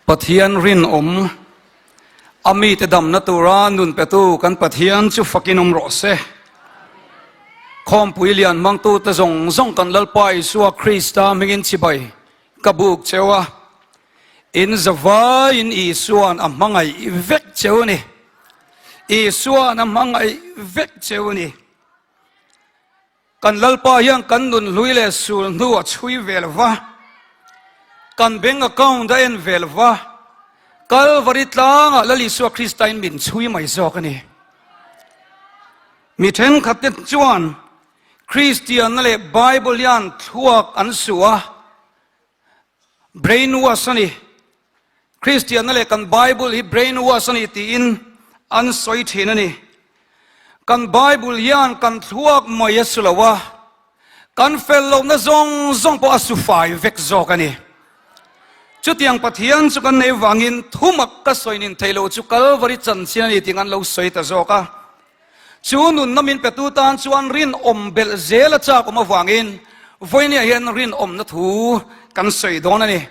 Pathian rinawm, a mite damna tura nun petu kan Pathian chu fakin awm rawh se. Khawmpui lian hmangtute zawng zawng kan Lalpa Isua Krista hmingin chibai ka buk cheu a, in zavaiin Isua'n a hmangaih vek cheu a ni. Isua'n a hmangaih vek cheu a ni. Kan Lalpa hian kan nun hlui leh sul hnu a chhui ve lo va, kan bank account a en ve lo va, Kalvari tlangah Lal Isua Kristain min chhui mai zawk a ni. Mi thenkhatte chuan Kristianna leh Bible hian thluak an su a, brain wash a ni. Kristianna leh kan Bible hi brain wash a ni tiin an sawi thin a ni. Kan Bible hian kan thluak mai a su lo a, kan fel lohna zawng zawng pawh a su fai vek zawk a ni. Chutiang Pathian chu kan nei vangin thumak ka sawi nin theih loh chu Kalvari chanchin a ni tih an lo sawi ta zawk a. Chu nunna min petu tan chuan rinawm belh zel a chak awm avangin vawinia hian rinawmna thu kan sawi dawn a ni.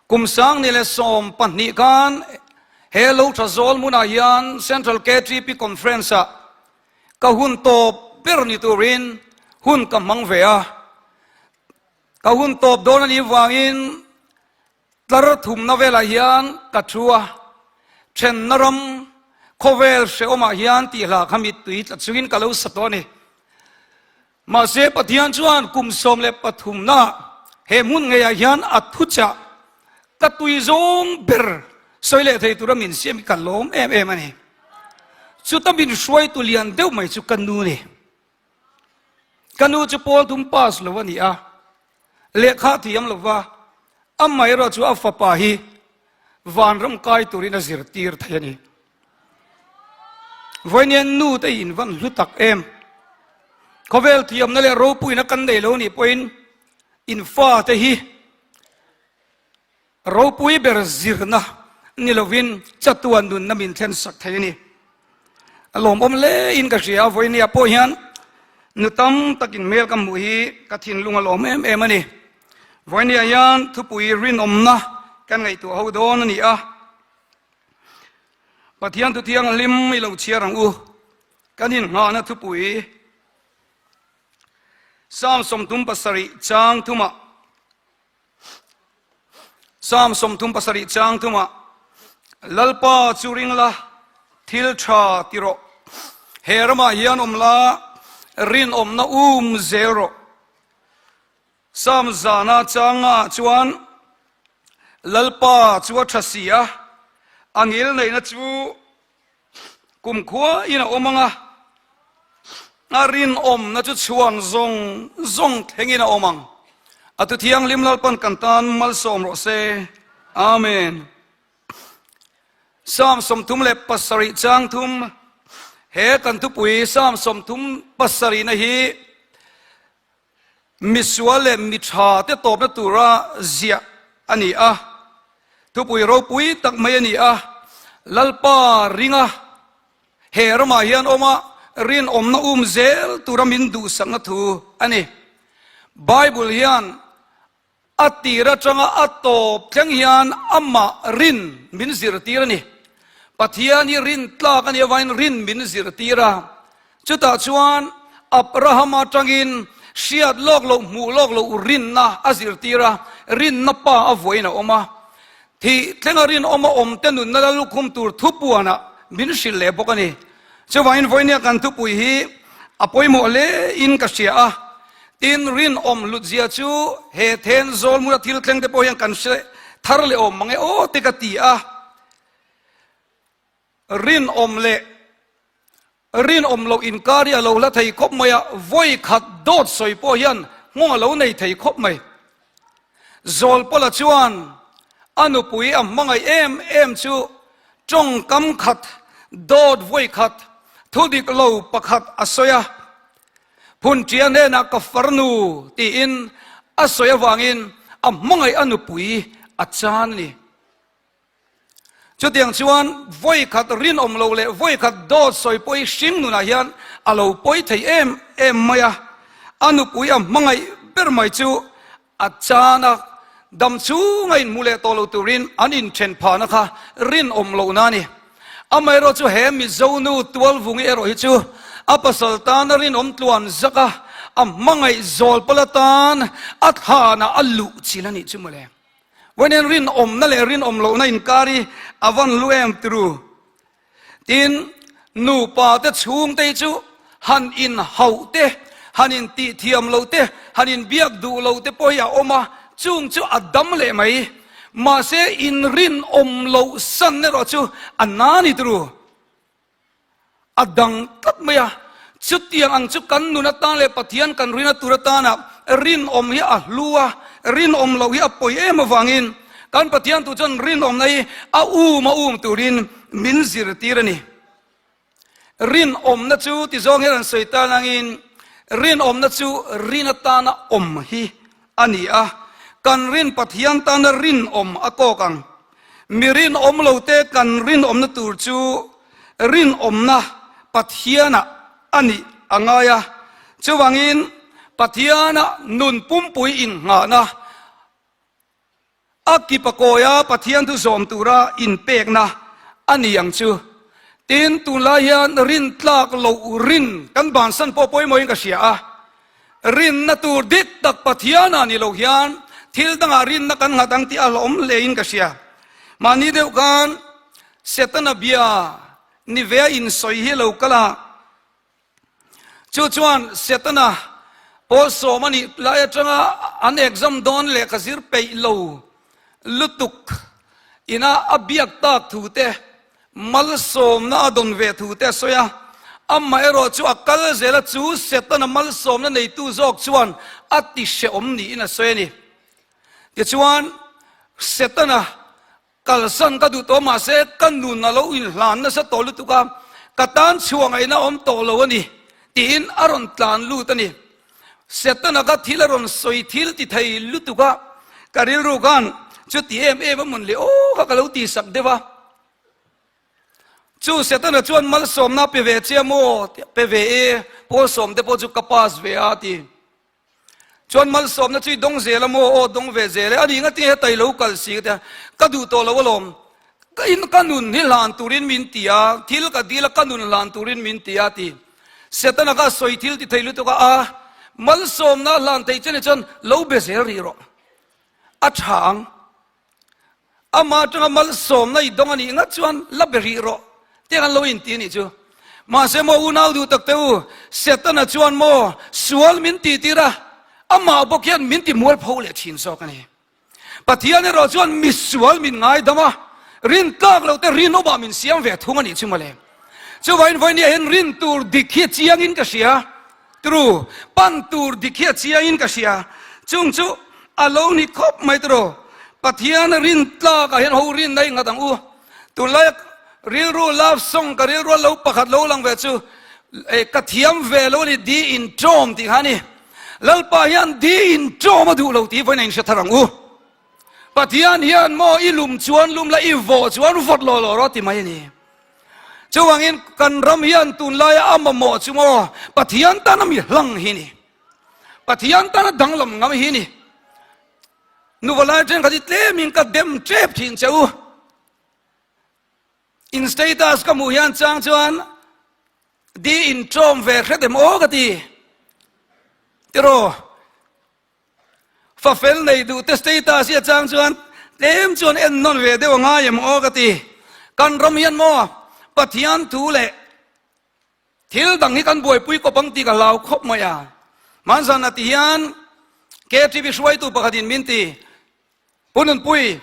Kum 2012 khan he lo tha zawl hmunah hian Central KTP Conference ah ka hun tawp ber ni turin hun ka hmang ve a. Ka hun tawp dawn a nih vangin tlar thumna velah hian ka thu a, thenna ram khawvel hrehawmah hian tih hla kha mittui tla chungin ka lo sa tawh a ni. Mahse, Pathian chuan kum 13 na he hmun ngeiah hian a thuchah ka tui zawng ber sawi leh thei tura min siam hi ka lawm em em a ni. Chuta min hruaitu lian deuh mai chu ka nu ni. Ka nu chu pawl thum pass lo a ni a, lehkha thiam lo va, amaherawh chu a fapa hi vanram kai turin a zirtir thei a ni. Vawiin nu te in van hlu tak em. Khawvel thiamna leh ropuina kan nei lo nih pawhin in fa te hi ropui ber zirna ni lovin chatuan nunna min thlen sak thei a ni. A lawmawm hle in ka hria a, vawinia pawh hian nu tam takin hmel ka hmuh hi ka thinlung a lawm em em a ni. Vawinia hian thupui rinawmna kan ngaihtuah ho dawn a ni a. Pathian thu thianghlim i lo chhiar ang u. Kan inngahna thupui Psalm 37 chang thumah Psalm 37 chang thumah Lalpa chu ring la, thil tha ti rawh. He ramah hian awm la, rinawmna um zel rawh. Psalm zana changa chuan Lalpa chu a tha si a, a ngil neihna chu kumkhua in a awm ang a, a rinawmna chu chhuan zawng zawng thlengin a awm ang. A tu thianghlim Lalpan kan tan malsawm rawh se. Amen. Psalm 37 chang thum he kan thupui Psalm 37 na hi Misual leh mi tha te tawpna tura ziah a ni a, thupui ropui tak mai a ni a, Lalpa ringa he ramah hian awma rinawmna um zel tura min duhsakna thu a ni. Bible hian A tir atanga a tawp thleng hian amah rin min zirtir a ni. Pathian hi rin tlak a nih avangin rin min zirtir a. Chutah chuan Abraham atangin hriat lawk loh, hmuh lawk loh rinna a zirtir a, rinna pa a vuahin a awm a. Thih thlenga rinawm a awmte nunna la lukhum tur thupuanah min hrilh leh bawk a ni. Chuvangin vawinia kan thupui hi a pawimawh hle in ka hria a, tin rinawm hlutzia chu he then zawl hmuna thil thleng te pawh hian kan hre thar leh awm mang e aw te ka ti a. Rinawm leh rinawm loh inkar hi a lo hla thei khawp mai a, vawi khat dawt sawi pawh hian nghawng a lo nei thei khawp mai. Zawlpawla chuan a nupui a hmangaih em em chu tawngkam khat, dawt vawi khat, thu dik lo pakhat a sawi a. Phunṭia hnenah ka farnu tiin a sawi avangin a hmangaih a nupui a chan a ni. Chutiang chuan vawi khat rinawm lo leh vawi khat dawt sawi pawh hi hring nunah hian a lo pawi thei em em mai a. A nupui a hmangaih ber mai chu a chan a. Dam chhunga inhmu leh tawh lo turin an inthen phahna kha rinawm lohna a ni. Amaherawh chu he Mizo nu Tualvungi erawh hi chu a pasal tana rinawm tluan zak a, a hmangaih zawl pal atan a thlanah a luh chilh a nih chu mawle. Vawiin rinawmna leh rinawm lohna inkar hi a van lu em turu. Tin, nupa te chhungte hi chu han inhauh te, han intihthiam lo te, han inbiak duh lo te pawh hi a awm a, chung chu a dam leh mai. Mahse, inrinawm loh san erawh chu a na ni turu. A dang tlat mai a. Chutiang ang chu kan nun atan leh Pathian kan rina tur atana rinawm hi a hlu a, rinawm loh hi a pawi em avangin kan Pathian tu chuan rinawmna hi a um a um turin min zirtir a ni. Rinawmna chu ti zawng hian an sawi tan angin rinawmna chu rin atana awm hi a ni a, kan rin Pathian tana rinawm a kawk ang. Mi rinawm lote kan rinawmna tur chu rinawmna Pathianah a nih a ngai a. Chuvangin Pathiana nun pumpui innghahna a kipa kawia Pathian thu zawm tura inpekna a ni ang chu. Tin, tunlai hian rintlak loh rin kan bansan pawh pawimawhin ka hria a. Rinna tur dik tak Pathianah ni lo hian thil dangah rinna kan nghat ang tih a hlauhawm hlein ka hria. Mahni deuh khan Setana bia ni ve a insawi hi lo kal a, chu chuan Setana pawl sawm a nih lai atanga an exam dawn lehkha zir peih lo lutuk ina a biak tak thu te Malsawmna a dawn ve thu te a sawi a, amah erawh chu a kal zel a, chu Setana malsawmna neitu zawk chuan a ti hrehawm niin a sawi a ni. Tichuan, Setana kalsan ka duh tawh mahse ka nun a lo inhlan nasa tawh lutuk a, ka tan chhuah ngaihna a awm tawh lo a ni tiin a rawn tlan lut a ni. Setana kha thil a rawn sawi thil ti thei lutuk a, ka rilru khan chuti em em a mun leh aw kha ka lo tihsak deuh a. Chu Setana chuan malsawmna pe ve che maw? Pe ve e, Paul sawmte pawh chu ka pass ve a ti. Chuan malsawmna chu i dawng zel a maw? Aw dawng ve zel e, a ni ngatinge heta i lo kal si ka ti a, ka duh tawh lo alawm. Ka in ka nun hi hlan turin min ti a, thil ka dil a ka nun hlan turin min ti a ti. Setana kha sawi thil ti thei lutuk a, a malsawmna hlan thei che ni chuan lo be zel rih rawh. A tha ang. Amah atanga malsawmna i dawng a nih ngat chuan la be rih rawh tiang an lo inti a nih chu. Mahse maw unau duh tak te u, Setana chuan maw sual min tih tir a, amah bawk hian min ti mualpho leh thin zawk a ni. Pathian erawh chuan misual min ngaidam a, rintlak loh te rinawmah min siam ve thung a nih chu mawle. Chuvangin vawinia hian rin tur dik hi a chiangin ka hria. Tru, pan tur dik hi a chiangin ka hria. Chung chu a lo ni khawp mai tru. Pathian rin tlakah hian ho rinna i nghat ang u. Tunlai rilru love song ka rilru a lo pakhat lo lang ve chu ka thiam ve lo a ni di in ṭawm tih kha a ni. Lalpa hian di in ṭawm a duh lo tih vawiin a inhre thar ang u. Pathian hian maw i lum chuan lum la i vawh chuan vawt law law rawh ti mai a ni. Chuvangin kan ram hian tunlaia a mamawh chu maw Pathian tana mi hlang hi ni. Pathian tana danglam ngam hi ni. Nuva lai thenkhat hi tlemin ka dem tep thin che u. In status ka hmuh hian chang chuan di in tawm ve hret em aw ka ti. Tiraw? Fa fel nei duh te status hi a chang chuan tlem chuan en nawn ve deuh a ngai em aw ka ti. Kan ram hian maw Pathian thu leh thil dang hi kan buaipui kawp ang tih ka hlau khawp mai a. Hmanzan a ti hian KTV hruaitu pakhatin min ti, Pu Nunpui,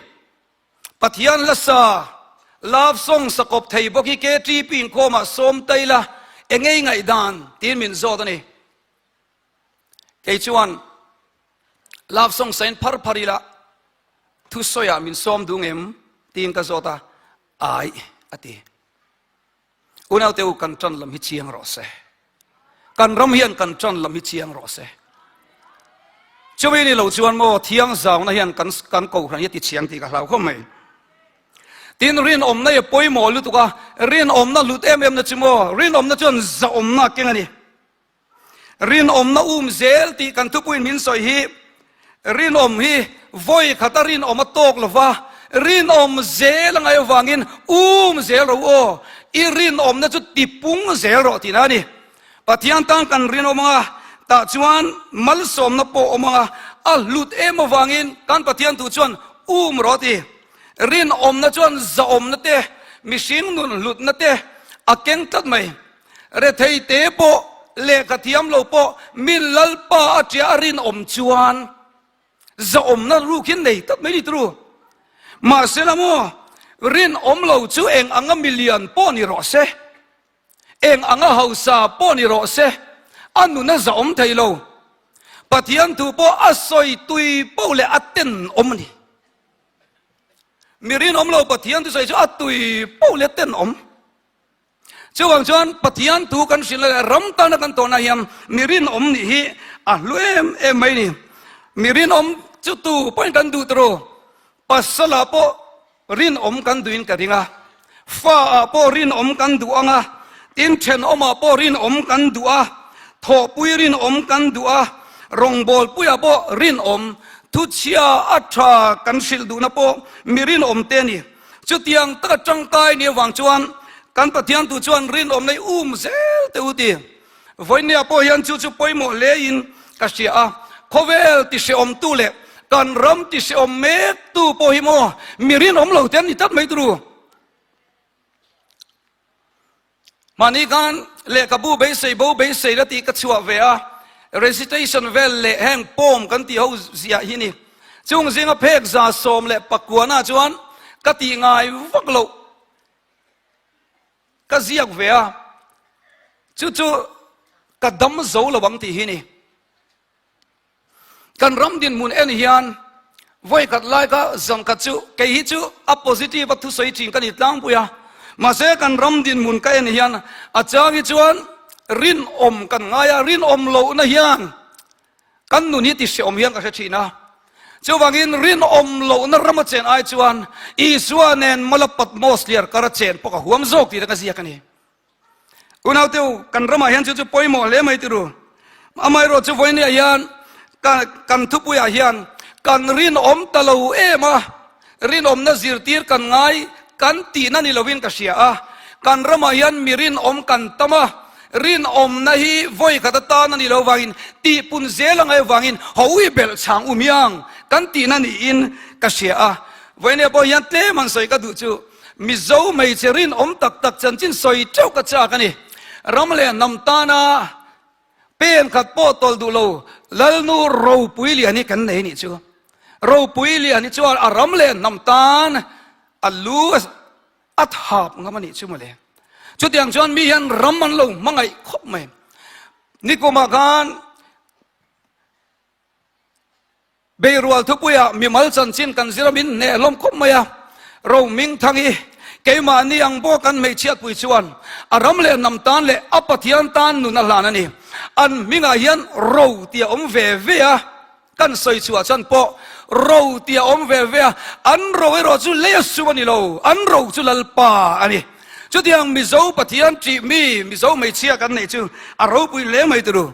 Pathian hla sa, love song sa kawp thei bawk hi KTP inkhawmah sawm ta ila engei ngaihdan tiin min zawt a ni. Kei chuan love song sain phar phar ila thusawiah min sawm duh ngem tiin ka zawt a, ai a ti. Unaute u kan tan lam hi chiang rawh se. Kan ram hian kan tan lam hi chiang rawh se. Chumi ni lo chuan maw thiang zauna hian kan kan kohhran hi a ti chiang tih ka hlau khawp mai. Tin rinawmna hi a pawimawh lutuk a, rinawmna hlut em em na chu maw rinawmna chuan zahawmna a keng a ni. Rinawmna um zel tih kan thupuiin min sawi hi rinawm hi Vawi khata rinawm a tawk lo va, rinawm zel a ngaih avangin um zel rawh u aw, i rinawmna chu tipung zel rawh tihna a ni. Pathian tan kan rinawm ang a, tah chuan malsawmna pawh awm ang a, a hlut em avangin kan Pathian thu chuan um rawh a ti. Rinawmna chuan zahawmna te, mihring nun hlutna te a keng tlat mai. Rethei te pawh, lehkha thiam lo pawh mi Lalpa a ṭia a rinawm chuan zahawmna ruk hi nei tlat mai ni turu. Mahse la maw, rinawm lo chu eng anga milian pawh ni rawh se, Eng anga hausa pawh ni rawh se, a nun a zahawm thei lo. Pathian thu pawh a sawi tui poh leh a tenawm a ni. Mi rinawm lo Pathian thusawi chu a tui poh leh a tenawm. Chuvang chuan Pathian thu kan hrilh leh ram tana kan tawhna hian mi rinawm nih hi a hlu em em mai ni. Mi rinawm chu tu pawhin kan duh turu. Pasal ah pawh Rinawm kan duhin ka ring a, fa ah pawh rinawm kan duh ang a, tin thenawm ah pawh rinawm kan duh a, thawhpui rinawm kan duh a, rawngbawlpui ah pawh rinawm, thuchhia a tha kan hrilh duhna pawh mi rinawm te a ni. Chutiang taka tangkai ni avang chuan kan Pathian tu chuan rinawmna i um zel teh u ti. Vawinia pawh hian chu chu pawimawh hlein ka hria a, khawvel ti hrehawmtu leh kan ram ti hrehawm mektu pawh hi maw mi rinawm lo te an ni tlat mai turu. Mahni khan lehkhabu beisei bo beisei la tih ka chhuah ve a, recitation vel leh heng poem kan tih ho ziah hi ni. Chung zinga phek 119 chuan ka tih ngai vak loh. Ka ziak ve a, chu chu ka dam zo lo ang tih hi ni. Kan ram dinhmun en hian vawi khat lai kha zan khat chu kei hi chu a positive a thusawi thin ka ni tlangpui a, mahse kan ram dinhmun ka en hian a chang hi chuan rinawm kan ngai a, rinawm lohna hian Kan nun hi ti hreawm hian ka hre thin a. Chuvangin rinawm lohna rama chen ai chuan Isua nen mala Patmos hliar kara chen pawh ka huam zawk tih te ka ziak a ni. Unauteu, kan ramah hian chu chu pawimawh hle mai tiru. Amaherawh chu vawinia hian kan thupuiah hian kan rinawm ta lo em a, rinawmna zirtir kan ngai kan tihna ni lovin ka hria a. Kan ramah hian mi rinawm kan tam a, Rinawmna hi vawi khat atan a nih loh vangin tihpun zel a ngaih vangin hawi belh chhang um iang kan tihna niin ka hria a. Vawinia pawh hian tlem han sawi ka duh chu Mizo hmeichhe rinawm tak tak chanchin sawi teuh ka chak a ni. Ram leh hnam tana pen khat pawh tawlh duh lo Lalnu Ropui Lian hi kan nei a nih chu. Ropui Lian hi chuan a ram leh hnam tan a lu A thap ngam a nih chu mawle. Chutiang chuan mi hian ram an lo hmangaih khawp mai. Nikumah khan Beirual thupuiah mimal chanchin kan zir a min hneh hlawm khawp mai a. Romingthang hi keimahni ang bawk kan hmeichhiatpui chuan a ram leh hnam tan leh a Pathian tan nun a hlan a ni. An hmingah hian ro tih a awm ve ve a. Kan sawi chhuah chuan pawh ro tih a awm ve ve a, an ro erawh chu lei a sum a ni lo, an ro chu Lalpa a ni. Chutiang Mizo Pathian ṭih mi, Mizo hmeichhia kan neih chu a ropui hle mai turu.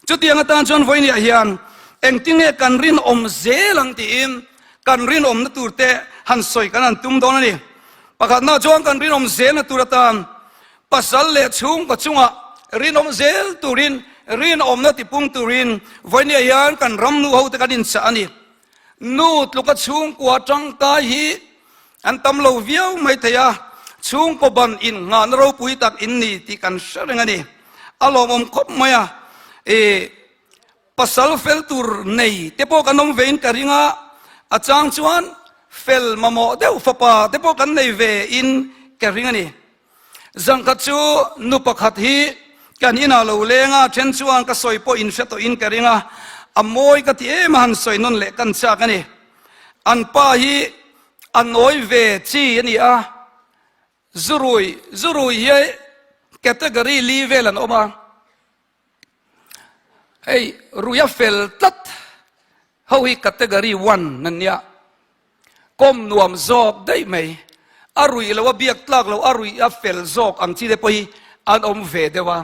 Chutiang atan chuan vawinia hian engtinge kan rinawm zel ang tiin kan rinawmna tur te han sawi kan han tum dawn a ni. Pakhatna chuan kan rinawm zelna tur atan Pasal leh chhungkaw chungah rinawm zel turin, rinawmna tipung turin vawinia hian kan ram nu hote kan inchah a ni. Nu tluka chhungkua tangkai hi an tam lo viau mai thei a, chhungkaw ban innghahna ropui tak in ni tih kan hre reng a ni. A lawmawm khawp mai a, i pasal fel tur nei te pawh kan awm vein ka ring a, a chang chuan fel mamawh deuh fapa te pawh kan nei ve in ka ring a ni. Zangkhat chu nu pakhat hi kan inah lo leng a, then chuan ka sawi pawh in hre tawh in ka ring a, a mawi ka ti em a han sawi nawn leh kan chak a ni. An pa hi a nawi ve chi a ni a, zurui zurui hi category li vel an awm a, Hei ruia fel tlat ho hi category one an nia, kawm nuam zawk daih mai, a ruih lo a biak tlak lo a ruih a fel zawk ang chi te pawh hi an awm ve deuh a,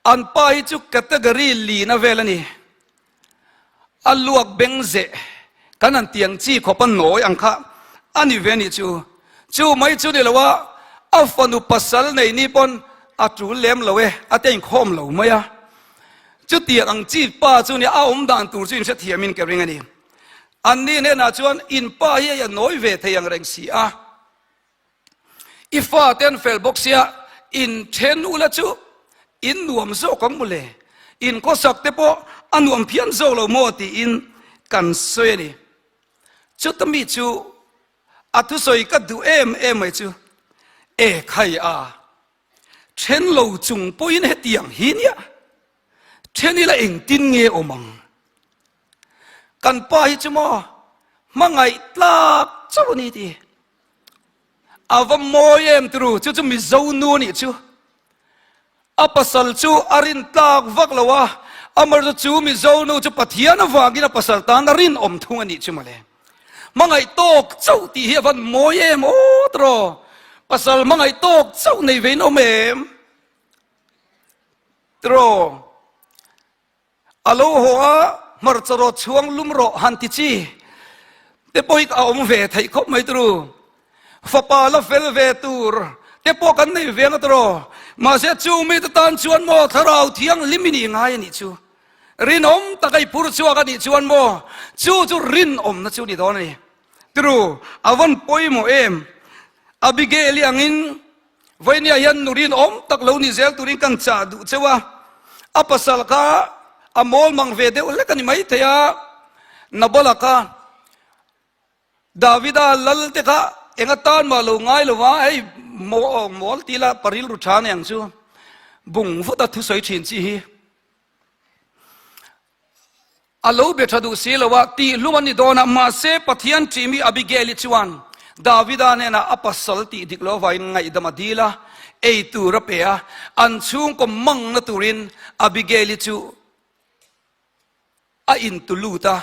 an pa hi chu category lina vel a ni, a luak beng zeh. Kan han tiang chi khawp a nawi ang kha a ni ve nih chu. Chu mai chu ni lo a, a fanu pasal nei ni pawn a tul lem lo e, a te inkhawm lo mai a. Chutiang ang chi pa chu ni a awm dan tur chu inhrethiamin ka ring a ni. Anni hnenah chuan in pa hi hei a nawi ve thei ang reng si a. I fate an fel bawk sia, in then ula chu in nuam zawk ang mawle, in khawsak te pawh a nuam phian zawk lo maw tiin kan sawi a ni. Chuta mi chu a thusawi ka duh em em mai chu, E khai a, then lo chung pawhin hetiang hi nia, then ila engtin nge awm ang? Kan pa hi chu maw hmangaih tlak chauh a ni ti. A va mawi em turu, chu chu Mizo nu a nih chu. A pasal chu a rin tlak vak lo a, amaherawhchu chu Mizo nu chu Pathian avangin a pasal tan a rinawm thung a nih chu mawle. Hmangaih tawk chauh tih hi a van mawi em aw tiraw? Pasal hmangaih tawk chauh nei ve in awm em tiraw? A lo haw a, hmarcha rawt chhuang lum rawh han ti chi te pawh hi a awm ve theih khawp mai turu. Fapa la fel ve tur te pawh kan nei ve ang a tiraw. Mahse chu mite tan chuan maw thlarau thianghlim i nih ngai a nih chu. Rinawm taka i phur chhuak a nih chuan maw chu chu rinawmna chu ni dawn a ni. Turu, a vawn pawimawh em? Abigail-i angin Vawinia hian nu rinawm tak lo ni zel turin kan chah duh cheu a, a pasal kha a mawl mang ve deuh hlek a ni maithei a, Nabala kha Davida lal te kha eng atan mah lo ngai lo va, hei mawl ti la pa rilru tha nei ang chu bung vut a thusawi thin chi hi. A lo be tha duh si lo a, tihhlum an ni dawn a, mahse Pathian ṭihmi Abigail-i chuan Davida hnenah a pasal tih dik lo avangin ngaihdam a dil a, ei tur a pe a, an chhungkaw mangna turin Abigail-i chu a intu lut a.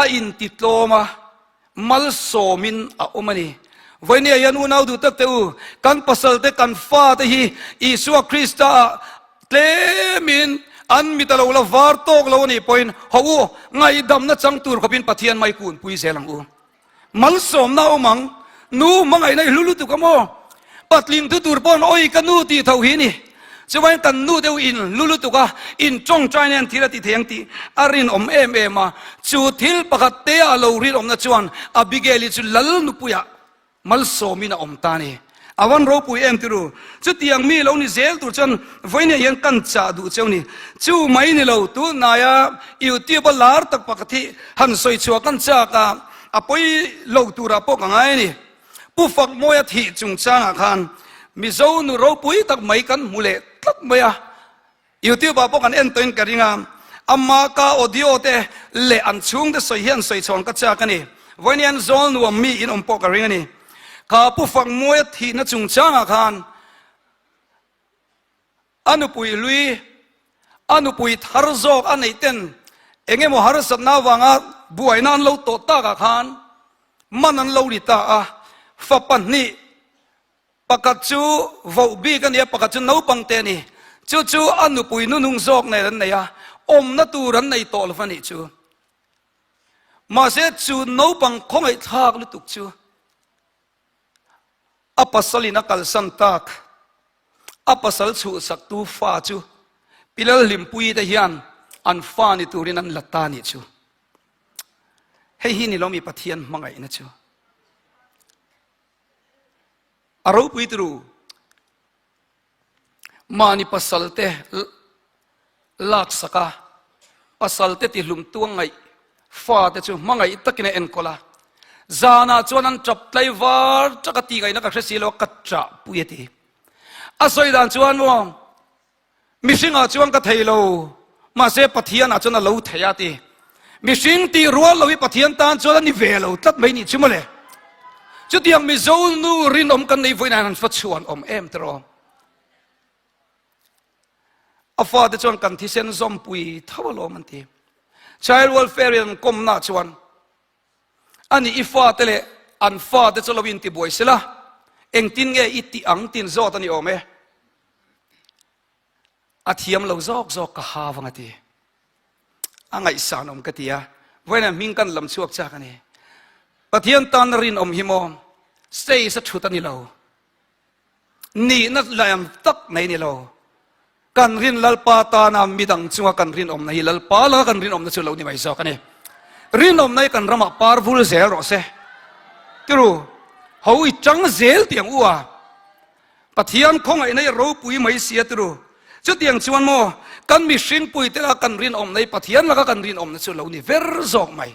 A intitlawm a, malsawmin a awm a ni. Vawinia hian unau duh tak teh u, kan pasalte, kan fate hi Isua Krista ah tlemin an mit a lo la var tawk lo a nih pawhin haw u, ngaihdamna chang tur khawpin Pathian mai kunpui zel ang u. Malsawmna a awm ang, nu hmangaihna i hlu lutuk a maw? Patling thu tur paw'n awi ka nu tih tho hi ni. Chuvain kan nu deuh in hlu lutuk a, in tawngtai nen thil a ti thei ang tih a rinawm em em a. Chu thil pakhat te a lo rinawmna chuan Abigail-i chu lal nupuiah malsawmin a awm ta a ni. A van ropui em tiru? Chutiang mi lo ni zel tur chuan vawinia hian kan chah duh cheu ni. Chu mai ni lo, tunhnaia YouTube-a lar tak pakhat hi han sawi chhuah kan chak a, a pawi lo turah pawh ka ngai a ni. Pu Fakmawia thih chungchangah khan Mizo nu ropui tak mai kan hmu leh tlat mai a. Youtube ah pawh kan en tawhin ka ring a, ama ka audio te leh an chhungte sawi hian sawi chhawn ka chak a ni. Vawiin hian zawl nuam mi in awm pawh ka ring a ni. Kha Pu Fakmawia thihna chungchangah khan a nupui hlui, a nupui thar zawk a neih ten eng emaw harsatna avanga buaina an lo tawh takah khan man an lo ri ta a, fa pahnih Pakhat chu voh bik a ni a, pakhat chu naupang te a ni. Chu chu a nupui nunung zawk nen an nei a, awmna tur an nei tawh lo va nih chu. Mahse chu naupang khawngaihthlak lutuk chu a pasalin a kalsan tak, a pasal chhuhsaktu fa chu Pilal Hlimpuii te hian an fa ni turin an la ta nih chu. Hei hi ni lo mi Pathian hmangaihna chu. A ropui turu mahni pasal te laksak a, pasal te tihlum tuang ngaih fa te chu hmangaih takin a enkawl a. Zanah chuan an tap tlai var tak a tih ngaihna ka hre si lo a, ka ṭah pui a ti. A sawi dan chuan maw Mihringah chuan ka thei lo, mahse Pathianah chuan a lo thei a ti. Mihring tih rual lo hi Pathian tan chuan a ni ve lo tlat mai nih chu mawle. Chutiang Mizo nu rinawm kan nei vawiin ah an fa chhuan awm em tiraw? A fate chuan kan thisen zawmpui tho alawm an ti. Child welfare in an kawmna chuan Ani i fate leh an fate chu lo intibuai sela, engtin nge i tih ang tin zawt a ni awm e. A thiam lo zawk zawk ka ha vang a ti. A ngaihsan awm ka ti a. Vawiin hming kan lam chhuak chak a ni. Pathian tana rinawm hi maw stage a thut a ni lo. Nihna lian tak nei ni lo. Kan rin Lalpa tana midang chunga kan rinawmna hi Lalpa laka kan rinawmna chu lo ni mai zawk a ni. Rinawmna hi kan ramah par vul zel rawh se. Tiru, ho i tang zel tiang u a. Pathian khawngaihna hi ropui mai sia tiru. Chutiang chuan maw kan mihring puite laka kan rinawmna hi Pathian laka kan rinawmna chu lo ni ver zawk mai.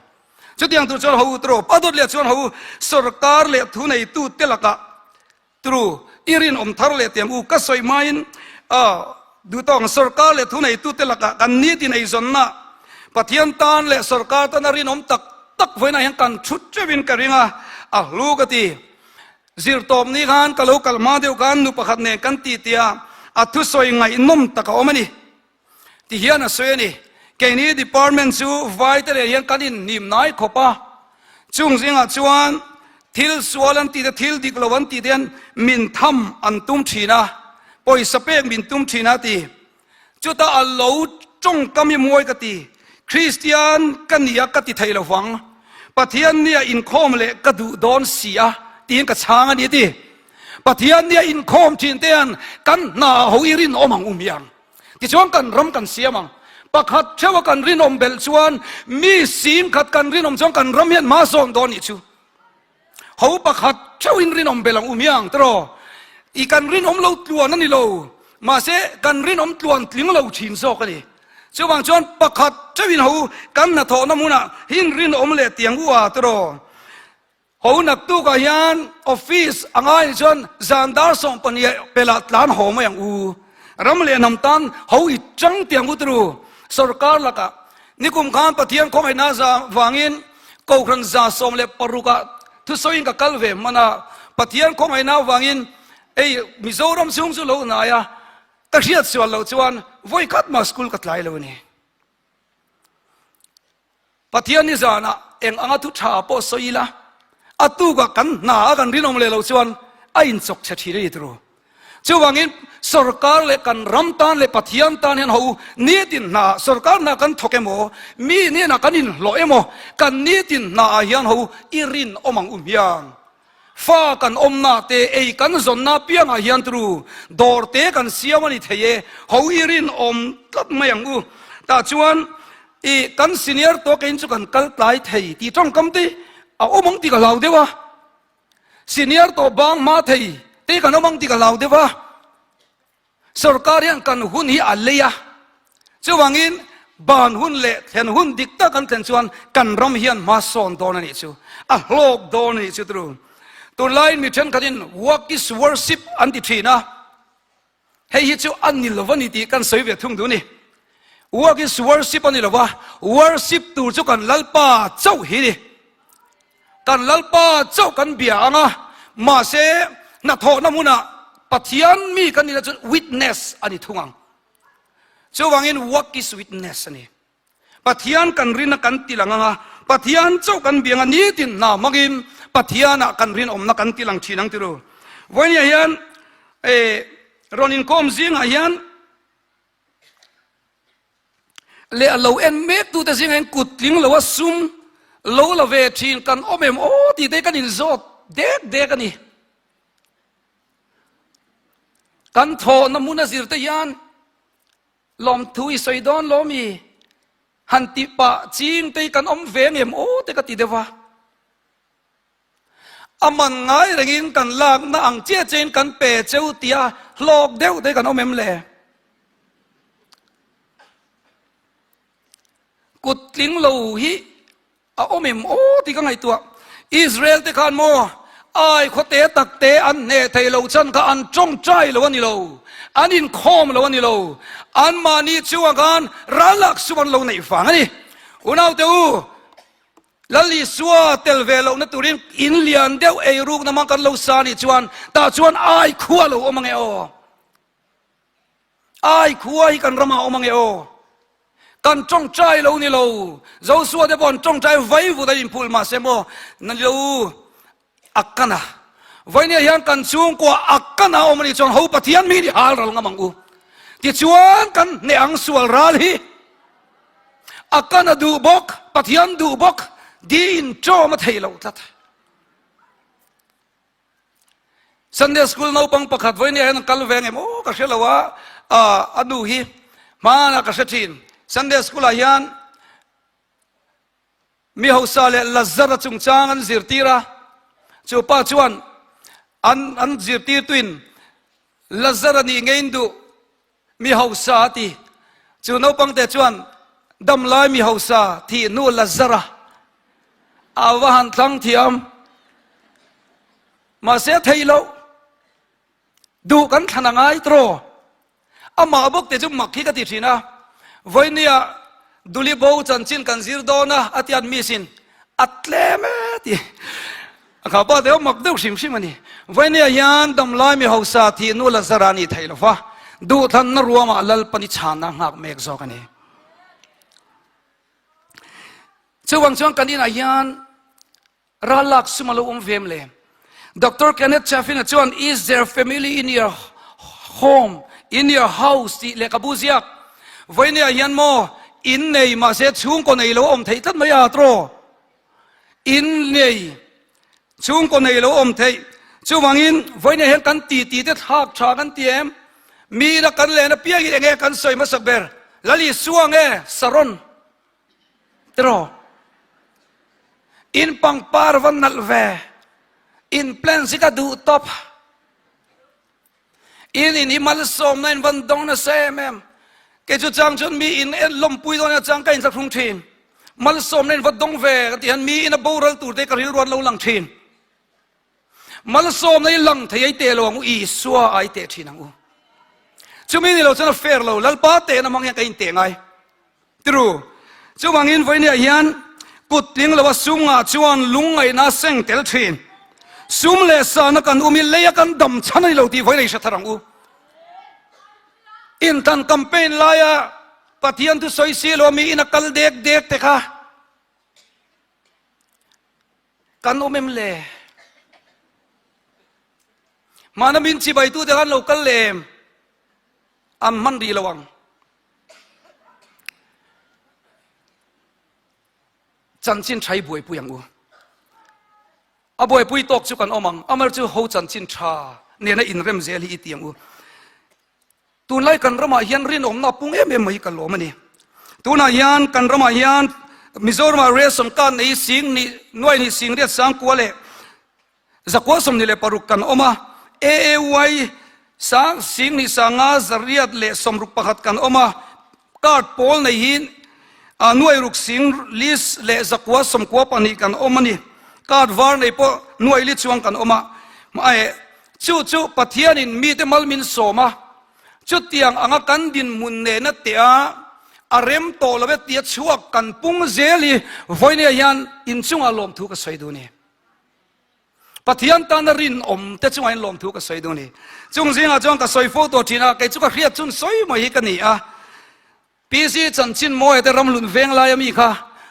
Chutiang tur chuan ho turu, pa dawt leh chuan ho sorkar leh thuneitu te lakah turu i rinawm thar leh tiang u ka sawi hmain duhtawng sorkar leh thuneitu te lakah kan nitin eizawnna Pathian tan leh sorkar tana rinawm tak tak vawiinah hian kan thut teuhin ka ring a, a hlu ka ti. Zirtawp ni khan ka lo kal hma deuh khan nu pakhat nen kan ti tia a thusawi ngaihnawm tak a awm a ni. Ti hian a sawi a ni. Keini department chu vai te leh hian kan inhnim nai khawp a, chung zingah chuan thil sual an tih te thil dik lo an tih te hian min tham an tum thin a, pawisa pek min tum thin a ti. Chutah a lo tawngkam i mawi ka ti, Kristian ka ni a ka ti thei lo vang, Pathian nia inkhawm leh ka duh dawn si a tiin ka chhang a ni a ti. Pathian nia inkhawm thin te hian kan hna ho i rinawm ang u miang. Tichuan kan ram kan siam ang. Pakhat theuha kan rinawm belh chuan mi singkhat kan rinawm chuan kan ram hian hma zawn dawn nih chu. Ho pakhat theuhin rinawm belh ang u miang tiraw. I kan rinawm lo tluan a ni lo. Mahse kan rinawm tluan tling lo thin zawk a ni. Chuvang chuan pakhat theuhin ho kan hnathawhna hmunah hin rinawm leh tiang u a tiraw. Ho naktukah hian office a ngai nih chuan zan dar 12 pelah tlan haw mai ang u. Ram leh hnam tan ho i chang tiang u turu. Sorkar lakah nikum khan Pathian khawngaihna za vangin Kohhran 116 ah thusawiin ka kal ve hman a, Pathian khawngaihna vangin ei Mizoram chhung chu lo hnai a, ka hriat sual loh chuan vawi khat mah school ka tlai lo a ni. Pathian ni zanah eng anga thu tha pawh sawi ila, a tukah kan hna a kan rinawm leh loh chuan a inchawk chhe thin a ni turu. Chuvangin sorkar leh kan ram tan leh Pathian tan hian ho nitin hna sorkar hna kan thawk emaw, mi hnenah kan inhlawh emaw, kan nitin hna ah hian ho i rinawm ang u hmiang. Fa kan awmna te, ei kan zawnna piangah hian turu dawr te kan siam a ni thei e, ho i rinawm tlat mai ang u. Tah chuan i kan senior tawk in chu kan kal tlai thei tih tawngkam te a awm ang tih ka hlau deuh a, senior tawh bang hma thei te kan awm ang tih ka hlau deuh a. Sorkar hian kan hun hi a lei a, chuvangin ban hun leh thlen hun dik tak kan thlen chuan kan ram hian hma sawn dawn a nih chu, a hlawk dawn a nih chu turu. Tunlaiin mi thenkhatin work is worship an ti thin a, hei hi chu a ni lo a ni tih kan sawi ve thung duh a ni. Work is worship a ni lo va, worship tur chu kan Lalpa chauh hi ni. Kan Lalpa chauh kan bia ang a, mahse hnathawhna hmunah Pathian mi kan nihna chu witness a ni thung ang. Chuvangin work is witness a ni. Pathian kan rinna kan ti lang ang a, Pathian chauh kan bia ang a, nitin hna hmangin Pathianah kan rinawmna kan ti lang thin ang tiru. Vawinia hian eh rawn inkawm zingah hian Leh a lo en mek tute zingah hian kut tling lo a sum lo la ve thin kan awm em aw tih te kan inzawt dek dek a ni. Kan thawhna hmun a zir te hian lawmthu i sawi dawn lo mi han tih pah ching te hi kan awm ve ngem aw te ka ti deuh a. A man ngai rengin kan lakna ang chiah chiahin kan pe cheu tia hlawk deuh te kan awm em le? Kut tling lo hi a awm em aw tih ka ngaihtuah. Israel te khan maw ai khawte tak te an hneh thei lo chan kha an tawngtai lo a ni lo, an inkhawm lo a ni lo, anmahni chungah khan ral lak sum an lo neih vang a ni. Unaute u, Lal Isua tel ve lohna turin in lian deuh ei rukna hmang kan lo sa nih chuan tah chuan ai khua lo awm ange aw. Ai khua hi kan ramah awm ange aw. Kan tawngtai lo ni lo. Josua te pawh an tawngtai vai vut an inphul mahse maw na ni lo a kan a. Vawinia hian kan chhungkua a kan a awm anih chuan ho Pathian mi ni hal ral ngam ang u. Tichuan kan hneh ang sual ral hi a kan a duh bawk. Pathian duh bawk, di inṭawm a theih loh tlat. Sunday school naupang pakhat vawinia hian an kal ve ngem aw ka hre lo a, a nu hi hmanah ka hre thin. Sunday school ah hian mi hausa leh Lazara chungchang an zirtir a, chu pa chuan an an zirtirtuin Lazara nih ngeiin duh Mi hausa a ti. Chu naupangte chuan damlai mi hausa thih hnu Lazara a va han thlang thiam. Mahse a theih loh. Duh kan thlan a ngai tawh. Amah bawk te chu mak hi ka ti thin a. Vawinia Duli bo chanchin kan zir dawn a, a tiat miss in a tlem e ti. A kha pa te mak deuh hrim hrim a ni. Vawinia hian damlai mi hausa thih nu Lazara a nih theih lo va, duhthlanna ruamah Lalpani chhanna a nghak mek zawk a ni. Chuvang chuan kan inah hian Ral lak sum a lo awm ve em le? Doctor Kenneth Chaffin-a chuan Is there family in your home, in your house tih lehkhabu ziak vawinia hian maw in nei mahse chhungkaw nei lo awm theih tlat mai a tawh. In nei chhungkaw nei lo awm theih. Chuvangin vawinia hian kan titi te thlak tha kan ti em? Mi ina kan len apiangin enge kan sawi hmasak ber? Lal Isua nge Saron? Tiraw? In pangpar va nalh ve. In plans hi ka duh tawp. In in hi malsawmna in van dawng nasa em em. Kei chu chang chuan mi in en lawmpui dawn a chang ka inthlahrung thin. Malsawmna in va dawng ve ka ti hian mi in a boral tur te ka rilru an lo lang thin. Malsawmna hi lang thei ai teh lo ang u, Isua ai teh thin ang u. Chumi ni lo chuan a fair lo, Lalpa tehna hmang hian ka inteh ngai. Tiru, chuvangin vawinia hian kut tling loa sum ngah chuan lungngaihna a seng tel thin. Sum leh sahna kan um hi leia kan dam chhan a ni lo tih vawiin a inhre thar ang u. Inthlan campaign laia Pathian thu sawi si lo mi ina kal dek dek te kha kan awm em le? Hmana min chibaitute khan lo kal leh em? An hman rih lo ang. Chanchin tha hi buaipui ang u. A buaipui tawk chu kan awm ang. Amar chu ho chanchin tha nena inrem zel hi i ti ang u. Tunlai kan ramah hian rinawmna a pung em em mai hi ka lawm a ni. Tunah hian kan ramah hian Mizoramah ration card nei sing nih nuai nih sing riat sangkua leh Zakua 26 kan awm a, AAY sang 10 sanga zariat leh 61 kan awm a, card pawl nei hi nuai ruk sing list leh zakua 92 kan awm a ni. Card var nei pawh nuai li chuang kan awm a, chu chu Pathianin mite mal min sawm a, chutiang anga kan dinhmun nena teh a, a rem tawh lo e tia chhuak kan pung zel hi vawinia hian inchungah lawmthu ka sawi duh a ni. Pathian tana rinawm te chungah in lawmthu ka sawi duh a ni. Chung zingah chuan ka sawi fo tawh thin a, kei chu ka hriat chun sawi mai hi ka ni a. PC chanchin mawia te Ramlun veng laia mi kha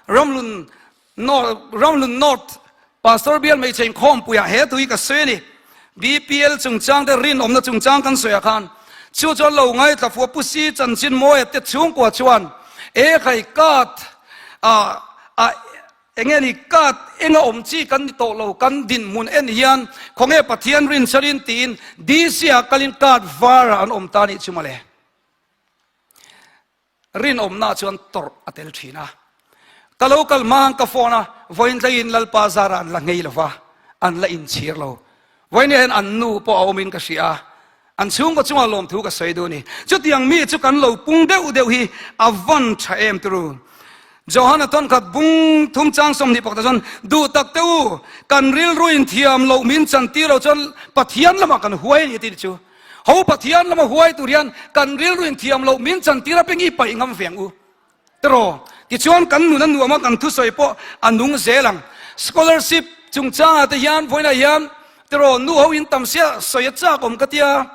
Ramlun North, Ramlun North Pastor bial hmeichhe inkhawmpuiah he thu hi ka sawi a ni. BPL chungchang te rinawmna chungchang kan sawiah khan chu chuan lo ngaithla fuh a Pu Si chanchin mawia te chhungkua chuan e khai card a a Enge ni card enga awm chi kan ni tawh lo, kan dinhmun en hian khawnge Pathian rinchharin tiin DC ah kalin card var ah an awm ta nih chu mawle. Rinawmna chuan tawrh a tel thin a. Ka lo kal hma ka phone a, vawiin thlengin Lalpa zarah an la nghei lo va, an la inchhir lo. Vawiin hian an nu pawh a awmin ka hria a, an chhungkaw chungah lawmthu ka sawi duh a ni. Chutiang mi chu kan lo pung deuh deuh hi a van tha em turu. Johana thawnkhat bung thum chang 20 pakhatah chuan, Duh tak teh u, kan rilru in thiam loh min chan tir lo chuan Pathian lamah kan huai a ni a ti chu. Ho Pathian lama huai tur hian kan rilru in thiam loh min chan tir a peng i paih ngam ve ang u. Tiraw? Tichuan kan nun a nuam a, kan thusawi pawh a nung zel ang. Scholarship chungchangah te hian vawiinah hian tiraw nu ho in tam sia sawi a chak awm ka tia.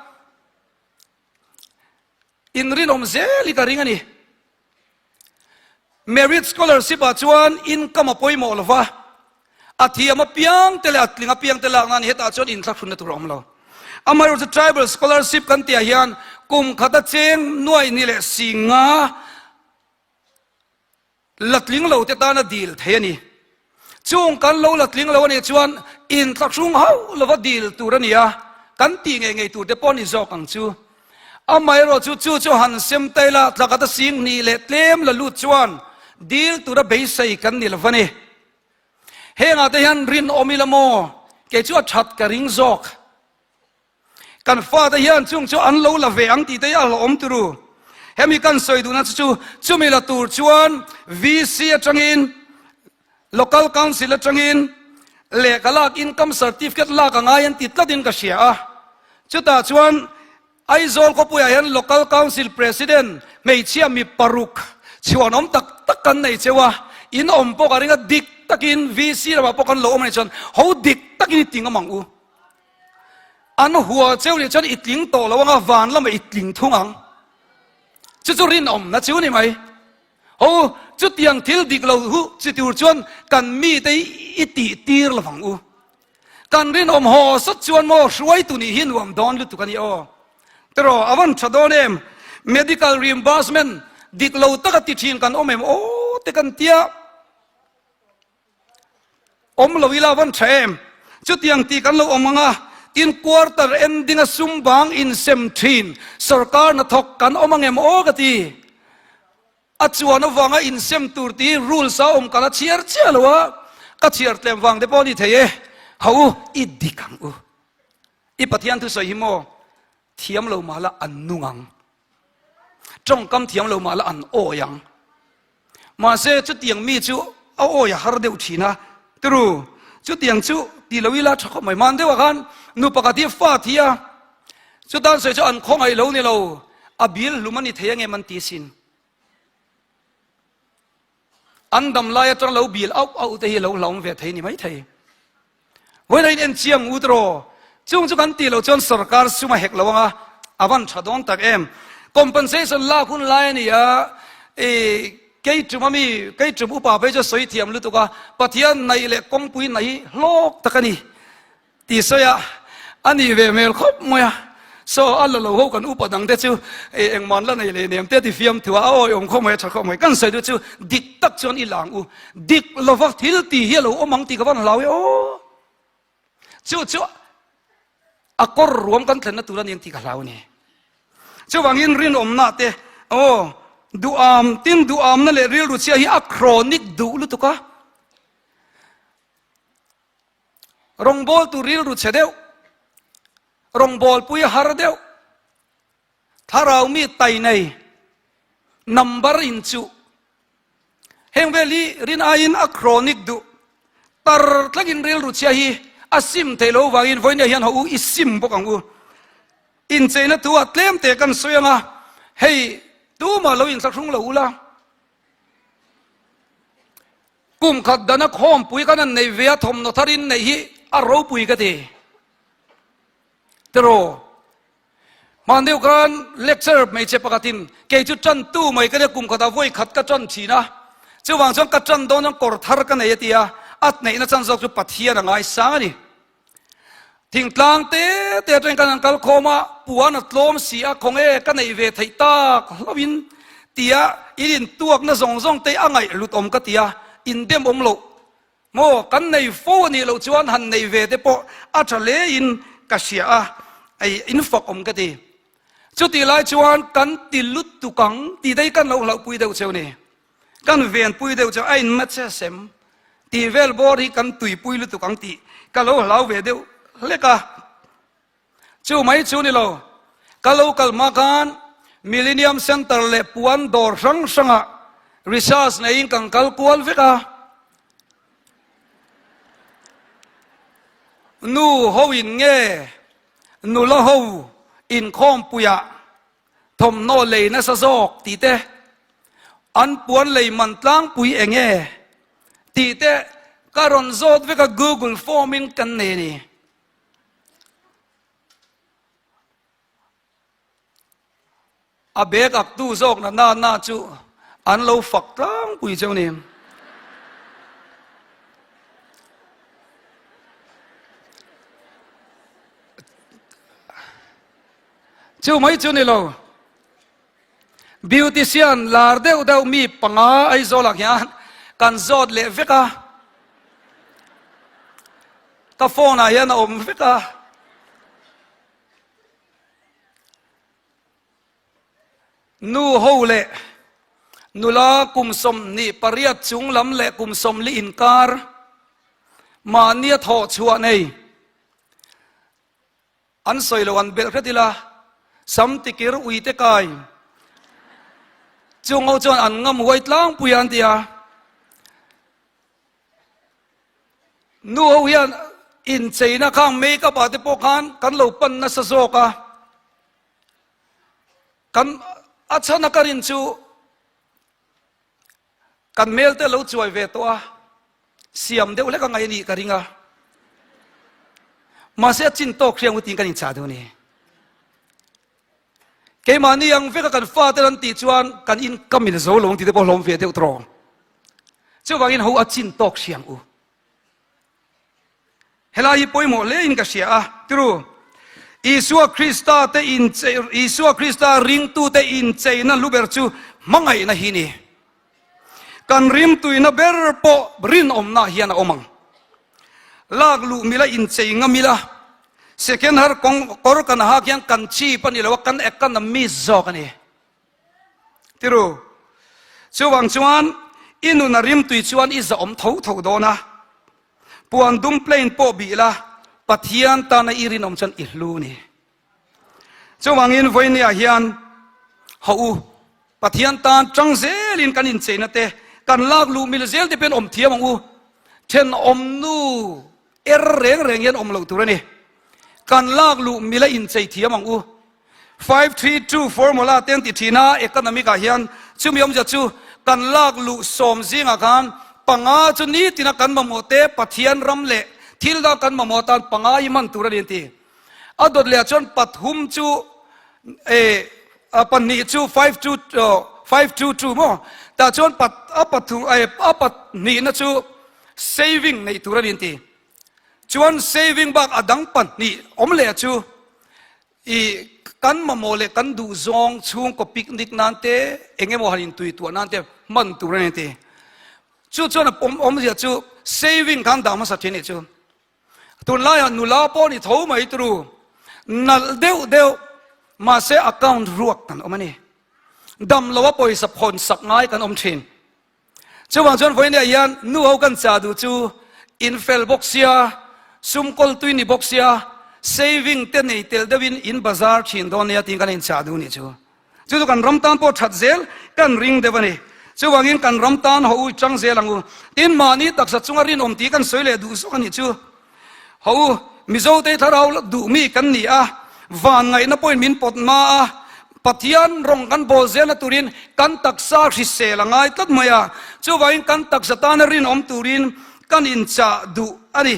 Inrinawm zel hi ka ring a ni. Merit scholarship ah chuan income a pawimawh lo va, a thiam apiang te leh a tling apiang te lakna a ni. Hetah chuan inthlahrunna tur a awm lo. Amaherawhchu tribal scholarship kan tihah hian kum khata cheng nuai ni leh si nga. La tling lo te tana dil thei a ni. Chung kan lo la tling lo a nih chuan inthlahrung hauh lova dil tur a ni a, kan tih ngei ngei tur te pawh a ni zawk ang chu. Amaherawh chu chu chu han sem ta ila tlakhat a sing hnih leh tlem la lut chuan dil tura beisei kan ni lo a ni. Hengah te hian rinawm ila maw? Kei chu a that ka ring zawk. Kan fate hian chung chu an lo la ve ang tih te hi a hlauhawm turu. Hemi kan sawi duhna chu chu chumi la tur chuan VC atangin, Local Council atangin lehkha lak income certificate lak a ngai an ti tlatin ka hria a. Chutah chuan Aizawl khawpuiah hian Local Council President hmeichhia mi paruk chhuanawm tak tak kan nei cheu a, in awm pawh ka ring a, dik takin VC lamah pawh kan lo awm a nih chuan ho dik takin i ti ngam ang u. An hua cheu nih chuan i tling tawh lo anga van lamah i tling thung ang. Chu chu rinawmna chu ni mai. Ho, chutiang thil dik lo hu chi tur chuan kan mite hi i tih tir lo vang u. Kan rinawm haw sawt chuan maw hruaitu nih hi nuam dawn lutuk a ni aw. Tiraw, a van tha dawn em? Medical reimbursement dik lo taka ti thin kan awm em aw te kan tia. Awm lo ila van tha em? Chutiang tih kan lo awm ang a, tin quarter ending a sum bang insem thin sorkar hnathawk kan awm ang em aw ka ti. A chuan avanga insem tur tih rules a awm ka la chhiar chiah lo a, ka chhiar tlem vang te pawh a ni thei e. Ho u, i dik ang u. I Pathian thusawi hi maw thiam lo mah la an nung ang. Tawngkam thiam lo mah la an awi ang. Mahse chutiang mi chu a awi a har deuh thin a, turu chutiang chu ti lo ila tha khawp mai. Hman deuhah khan nu pakhat hi fa thi a, chutan sawi chu an khawngaih lo ni lo, a bil hlum a ni thei angem an ti sin. An dam lai atang lo bil auh auh te hi lo hlauhawm ve thei ni mai thei. Vawiin a in en chiang ut rawh. Chung chu kan tih loh chuan sorkar sum a hek lo ang a, a van tha dawn tak em. Compensation lak hun lai a ni a, i kei tum a mi, kei tum upa phei chu a sawi thiam lutuk a, Pathian naih leh kawngpui naih hi hlawk tak a ni tih sawi a, a nih ve hmel khawp mai a. Saw a la lo ho kan upa dang te chu engmah an la nei leh nem te ti fiam thu a, a awi awm khawp mai a tha khawp mai. Kan sawi duh chu dik tak chuan i lang u. Dik lova thil tih hi a lo awm ang tih ka van hlau e aw. Chu chu a kawr ruam kan thlenna tur a ni ang tih ka hlau a ni. Chuvangin rinawmna te aw duham tin duhamna leh rilru chhia hi a chronic duh lutuk a. Rawngbawltu rilru chhe deuh, rawngbawlpui har deuh, thlarau mi tai nei, number inchuh. Heng vel hi rin aiin a chronic duh. Tar tlakin rilru chhia hi a sim theih loh vangin vawinia hian haw u i sim bawk ang u. Incheina thu ah tlem te kan sawi ang a, hei tumah lo inthlahrung lo ula. Kum khat dana khawmpui kan han nei ve a, thawmhnaw thar in neih hi a ropui ka ti. Tiraw? Hman deuh khan lecture hmeichhe pakhatin kei chu tantu mai ka nia kum khatah vawi khat ka tan thin a, chuvang chuan ka tan dawn chuan kawr thar ka nei a ti a, a neihna chan zawk chu Pathian a ngaisang a ni. Thingtlang te te atangin kan han kal khawm a, puan a tlawm si a, khawnge ka neih ve theih tak hlauhin tia in intuakna zawng zawng te a ngaih hlut awm ka ti a, indem awm loh maw kan nei fo a nih loh chuan han nei ve te pawh a tha hle in ka hria a, ei in fak awm ka ti. Chutih lai chuan kan ti lutuk ang tih daih kan lo hlauhpui deuh cheu ni. Kan venpui deuh chu a inmatse sem tih vel bawr hi kan tuipui lutuk ang tih ka lo hlau ve deuh hlek a. Chu mai chu ni lo, ka lo kal hma khan Millennium Centre leh puan dawr hrang hrangah research neiin kan kal kual vek a. Nu ho in nge nula ho inkhawmpuiah Thawmhnaw lei nasa zawk tih te, an puan lei man tlangpui eng nge tih te ka rawn zawt vek a, Google form in kan nei a ni. A bag ak tu zawk na na na chu an lo fak tlangpui cheu ni. Chu mai chu ni lo. Beautician lar deuh deuh mi panga Aizawlah hian kan zawt leh vek a, ka phone ah hian a awm vek a. Nu ho leh nula kum 28 chung lam leh kum 40 inkar mahnia thawh chhuah nei an sawi lo an belh hret ila, sam tikir uite kai chung ho chuan an ngam huai tlangpui a an ti a. Nu ho hian incheina khang make up ah te pawh khan kan lo pan nasa zawk a. Kan a chhan a ka rin chu kan hmel te lo chuai ve tawh a, siam deuh hlek a ngaih a nih ka ring a. Mahse a chin tawk hriang utin kan inchah duh a ni. Keimahni ang veka kan fate an tih chuan kan income in zo lo ang tih te pawh hlawm ve deuh tawh. Chuvangin ho a chin tawk hriang u. Helai hi pawimawh hle in ka hria a, tiru. Isua Krista te inchei, Isua Krista ringtute incheina hlu ber chu hmangaihna hi ni. Kan rimtuina ber pawh rinawmna hian a awm ang. Lak luh mila inchei ngam ila, second har kawng kawr kan hak hian kan cheap a ni lo a, kan economy zawk a ni. Tiru, chuvang chuan i nun a rimtui chuan i zahawm tho tho dawn a, puan dum plain pawh bih la, Pathian tana i rinawm chuan i hlu ni. Chuvangin vawinia hian hawh u, Pathian tan tang zelin kan incheina te, kan lak luh mil zel te pawhin awm thiam ang u. Thenawm nu er reng reng hian awm loh tur a ni. Kan lak luh mila inchei thiam ang u. 532 formula te an ti thin a, economic ah hian chumi awmzia chu kan lak luh sawm zingah khan panga chu nitina kan mamawh te Pathian ram leh thil dang kan mamawh atan panga hi hman tur a ni an ti. A dawt leh ah chuan pathum chu eh pahnih chu five two five two two maw tah chuan pat a pathum eh a pahnihna chu saving neih tur a ni an ti. Chuan saving bak a dang pahnih awm leh chu I kan mamawh leh kan duh zawng chhungkaw picnic nan te, eng emaw han intui tuah nan te hman tur a ni ti. Chu chuan a pawm awmzia chu saving khan dah hmasa thin nih chu. Tunlaiah nula pawh ni tho mai turu nalh deuh deuh mahse account ruak kan awm a ni. Dam loa pawisa phawn sak ngai kan awm thin. Chuvang chuan vawiin ah hian nu ho kan chah duh chu in fel bawk sia, sum kawl tui ni bawk sia, saving te nei tel deuhin in bazar thin dawn nia tiin kan inchah duh nih chu. Chu chu kan ram tan pawh that zel kan ring deuh a ni. Chuvangin kan ram tan haw u chang zel ang u. Tin mahni taksa chunga rinawm tih kan sawi leh duh zawk a nih chu. Ho u, Mizote thlarau duh mi kan ni a, van ngaihna pawhin min pawt hma a, Pathian rawng kan bawl zelna turin kan taksa hrisel a ngai tlat mai a, chuvangin kan taksa tana rinawm turin kan inchah duh a ni.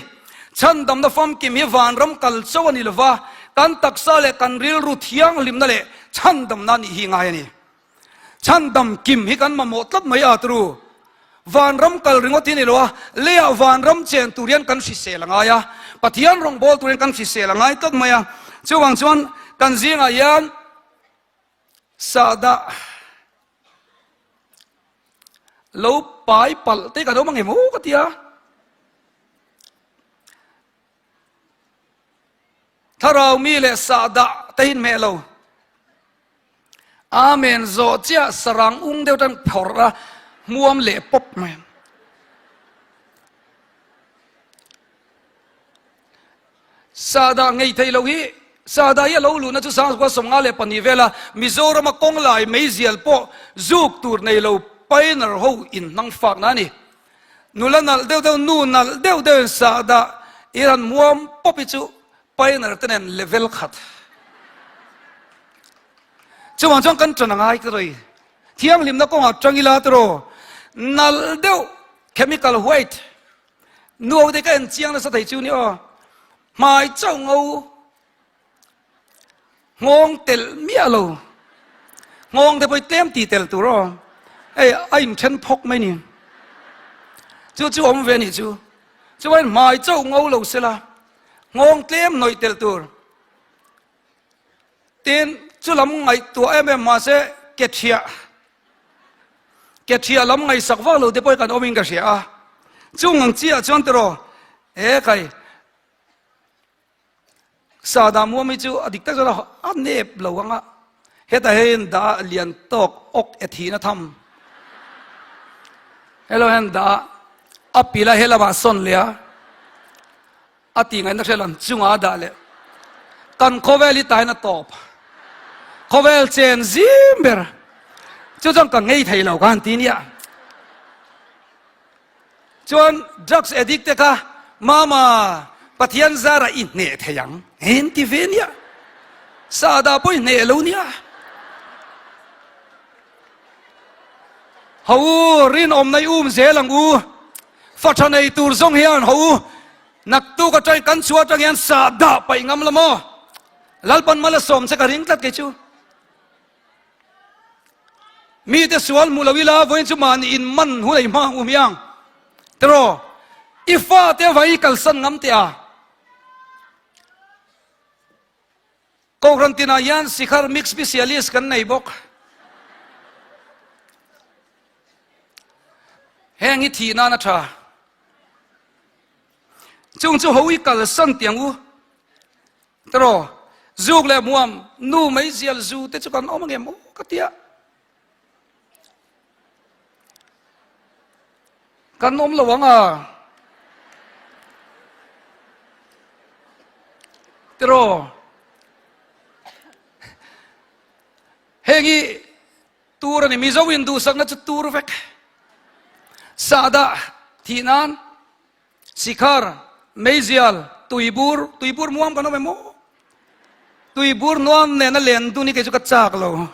Chhandamna famkim hi vanram kal chauh a ni lova, kan taksa leh kan rilru thianghlimna leh chhandamna nih hi ngai a ni. Chhandam kim hi kan mamawh tlat mai a turu. Vanram kal ringawt hi a ni lo a, leiah vanram chen tur hian kan hrisel a ngai a, Pathian rawngbâwl tur hian kan hrisel a ngai tlat mai a. Chuvang chuan kan zingah hian sahdah lo pai palh te kan awm ang em aw ka ti a. Thlarau mi leh sahdah te hi inhmeh lo. Amen zawh chiah sarang ung deuh tan phawrh a hmuam leh pawp mai. Sahdah ngei thei lo hi Sahdah hi a lo luhna chu 1952 vela Mizorama kawng lai meizial pawh zuk tur nei lo pioneer ho inhnang fakna a ni. Nula nalh deuh deuh, nu nalh deuh deuh in sahdah i han hmuam pawp hi chu Pioneer te nen level khat. Chuvang chuan kan ṭan a ngai ka rei. Thianghlimna kawngah ṭang ila tiraw nalh deuh chemical white nuau te ka en chiang nasa thei chu ni aw. Hmai chauh ngo nghawng telh miah lo. Nghawng te pawh i tlem ti tel tur aw. Hei a inthen phawk mai ni. Chu chu awm ve nih chu. Chuan hmai chauh ngo lo sela Nghawng tlem nawih tel tur. Tin, chu lam ngaihtuah em em mahse. ke thiah ke thiah lam ngaihsak vak lo te pawh hi kan awmin ka hria a. Chung ang chiah chuan tiraw he kai Sahdah muam hi chu a dik tak chuan a nep lo ang a, hetah hian dah lian tawk awk e thihna tham. Hello hian dah a pil a helamah sawn leh a, a tih ngaihna hre lam chungah a dah leh. Kan khawvel hi tahin a tawp. Khawvel chen zim ber. Chu chuan ka ngei thei lo ka han ti nia. Chuan drugs addict te kha mama Pathian zara i hneh thei ang en ti ve nia. Sahdah pawh i hneh lo nia. Ho u rinawmna i um zel ang u. Fa tha nei tur zawng hian ho u naktuk atangin kan chhuah atang hian sahdah paih ngam la maw. Lalpan Malasawm che ka ring tlat kei chu. Mite sual hmu lo ila vawiin chu mahni in man hun a i hma ang u hmiang. Tiraw, i fate avangin i kalsan ngam teh a. Kohhran tinah hian sikhar mix specialist kan nei bawk. Heng hi thih nan a tha. Chung chu ho i kalsan tiang u. Tiraw, zuk leh hmuam, nu meizial zu te chu kan awm angem aw ka tia. Kan awm lo ang a. Tiraw, heng hi tur a ni, Mizo in duhsakna chu tur vek. Sahdah thih nan. Sikhar, meizial, tuibur, tuibur muam kan awm em aw? Tuibur nuam nena len dun hi kei chu ka chak lo.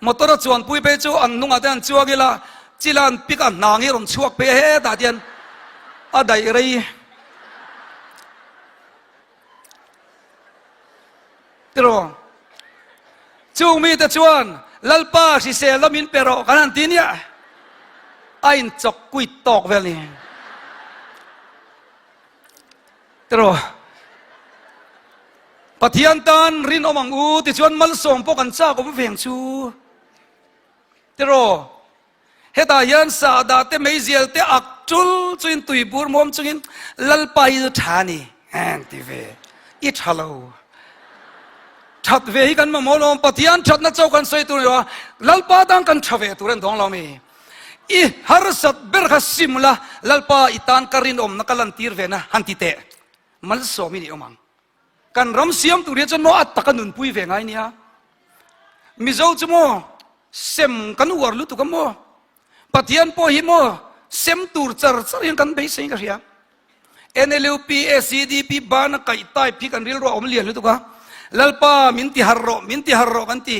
Motor a chuanpui phei chu an hnungah te an chuang ila, chila an pick a hnang hi a rawn chhuak phei a hetah te hian a daih rei. Tiraw? Chung mite chuan, Lalpa hrisel la min pe rawh kan han ti nia. A inchawk kuit tawk vel ni. Tiraw? Pathian tan rinawm ang u tichuan malsawm pawh kan chak awm veng chu. Tiraw? Hetah hian sahdah te meizial te ak tul chuin tuibur muam chungin Lalpa hi chu tha ni an ti ve. I tha lo. That ve hi kan mamawh lo. Pathian thatna chauh kan sawi tur a ni lo a, Lalpa tan kan tha ve tur a ni dawng lo mi. I harsat ber kha sim la, Lalpa i tan ka rinawmna ka lantir ve na han ti teh. Malsawmin i awm ang. Kan ram siam tur hian chuan maw a taka nunpui ve ngai nia. Mizo chu maw sem kan uar lutuk a maw. Pathian pawh hi maw sem tur char char hian kan beisei ka hria. NLUP, SEDP bana kaih type hi kan rilru a awm lian lutuk a. Lalpa min ti har rawh, min ti har rawh kan ti.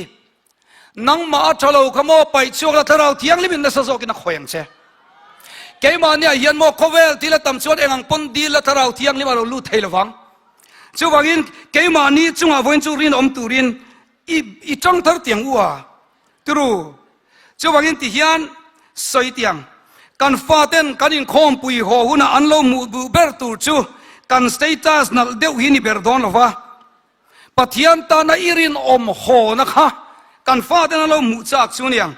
Nangmah a tha lo kha maw paih chhuak la thlarau thianghlim in nasa zawkin a khawi ang che. Keimahniah hian maw khawvel thil a tam chuan eng ang pawn dil la thlarau thianghlim a lo lut thei lovang. Chuvangin keimahni chungah vawiin chu rinawm turin i i tang thar tiang u a turu. Chuvangin ti hian sawi tiang kan faten kan inkhawmpui haw hunah an lo hmuh duh ber tur chu kan status nalh deuh hi ni ber dawn lova. Pathian tana i rinawm hawna kha kan faten an lo hmuh chak chu aniang.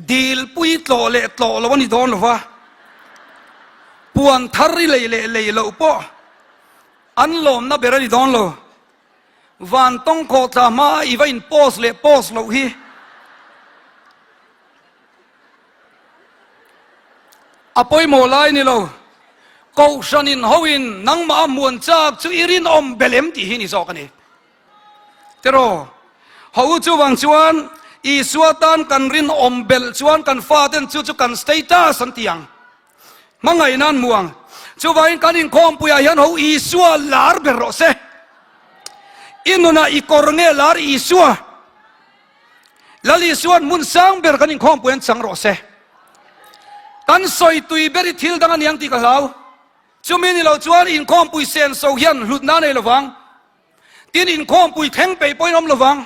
Dilpui tlawh leh tlawh lo a ni dawn lova, puan thar i lei leh lei loh pawh an lawmna ber a ni dawn lo. Van tawngkhawh thla hmaa i va in post leh post loh hi A pawimawh lai ni lo. Kohhran in ho in nangmah a hmuan chak chu i rinawm bel em tih hi ni zawk a ni. Tiraw? Ho u chuvang chuan Isua tan kan rinawm belh chuan kan faten chu chu kan status an ti ang. Hmangaihna an hmu ang. Chuvangin kan inkhawmpuiah hian ho Isua lar ber rawh se. I nunah i kawr nge lar Isua? Lal Isuan hmun sang ber kan inkhawmpui an chang rawh se. Kan sawi tui ber i thil dang a niang tih ka hlau. Chumi ni lo chuan inkhawmpui senso hian hlutna a nei lovang. Tin inkhawmpui thleng peih pawhin awm lovang.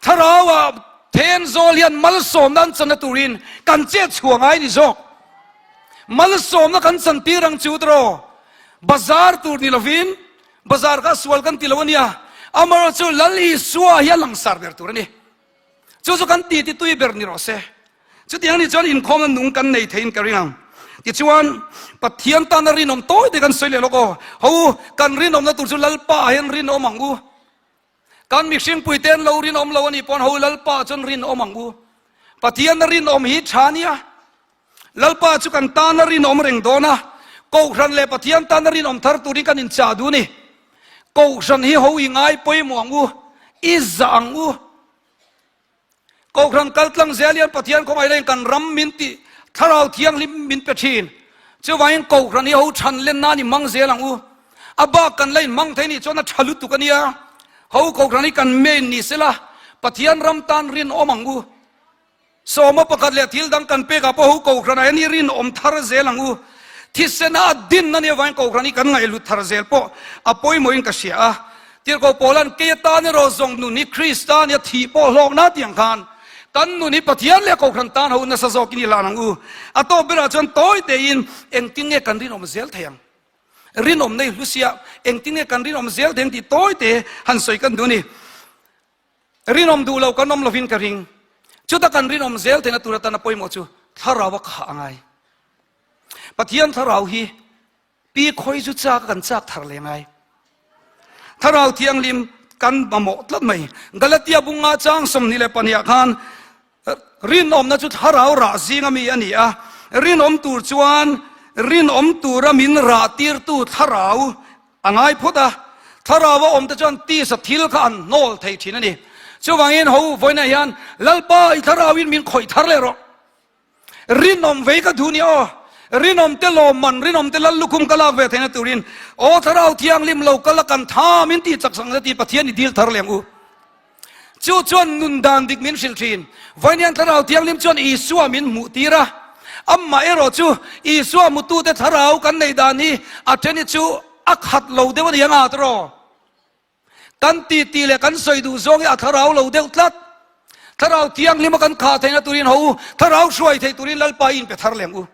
Thlarauah Thenzawl hian malsawmna an channa turin kan chet chhuah ngai ni zawk. Malsawmna kan chantir ang chu tiraw? Bazar tur ni lovin Bazar kha sual kan ti lo a nia. Amaherawhchu Lal Isua hi a langsar ber tur a ni. Chu chu kan titi tui ber ni rawh se. Chutiang anih chuan inkhawmna nung kan nei theiin ka ring ang. Tichuan, Pathian tana rinawm tawi te kan sawi leh lawk aw. Ho u, kan rinawmna tur chu Lalpa ah hian rinawm ang u. Kan mihringpui te an lo rinawm lo anih pawn ho Lalpa ah chuan rinawm ang u. Pathiana rinawm hi tha nia. Lalpa chu kan tana rinawm reng dawn a, Kohhran leh Pathian tana rinawm thar turin kan inchah duh a ni. Kohhran hi ho i ngai pawimawh ang u, i zah ang u. Kohhran kal tlang zel hian Pathian khawngaih laiin kan ram min tih Thlarau Thianghlim min pe thin. Chuvangin Kohhran hi ho chhan len nan i hmang zel ang u. A bak kan la inhmang thei nih chuan a tha lutuk a nia. Ho Kohhran hi kan main ni sela Pathian ram tan rinawm ang u. Sawma pakhat leh thil dang kan pekah pawh ho Kohhranah hian i rinawm thar zel ang u. Thisena a din a nih avangin Kohhran hi kan ngaihhlut thar zel pawh a pawimawhin ka hria a. Tirhkoh Paula'n kei atan erawh zawng nun hi Krista nia thih pawh hlawkna tih ang khan kan nun hi Pathian leh Kohhran tan ho nasa zawkin i hlan ang u. A tawp berah chuan tawi tein engtin nge kan rinawm zel thei ang? Rinawm nei hlu sia engtin nge kan rinawm zel thei ang tih tawi te han sawi kan duh a ni. Rinawm duh lo kan awm lovin ka ring. Chuta kan rinawm zel theihna tur atana pawimawh chu thlarau a khah a ngai. Pathian thlarau hi Pi khawi chu chak a kan chak thar leh ngai. Thlarau Thianghlim kan mamawh tlat mai. Galatia bunga chang 22 ah khan rinawmna chu thlarau rah zinga mi a ni a, rinawm tur chuan rinawm tura min rah tirtu thlarau a ngai phawt a, thlarau a awmte chuan tisa thil kha an hnawl thei thin a ni. Chuvangin ho vawiinah hian Lalpa i thlarauin min khawih thar leh rawh. Rinawm vei ka duh ni aw. Rinawm te lawmman, rinawm te lal lukhum ka lak ve theihna turin aw Thlarau Thianghlim lo kal a kan tha min tih chak sang zet i Pathian i dil thar leh ang u. Chu chuan nun dan dik min hrilh thin. Vawiin Thlarau Thianghlim chuan Isua min hmuh tir a. Amah erawh chu Isua hmutute Thlarau kan neih dan hi a then hi chu a khat lo deuh a ni ang a tiraw? Kan titi leh kan sawi duh zawng hi a thlarau lo deuh tlat. Thlarau thianghlim a kan khah theihna turin ho u, thlarau hruai theih turin Lalpa i inpe thar leh ang u.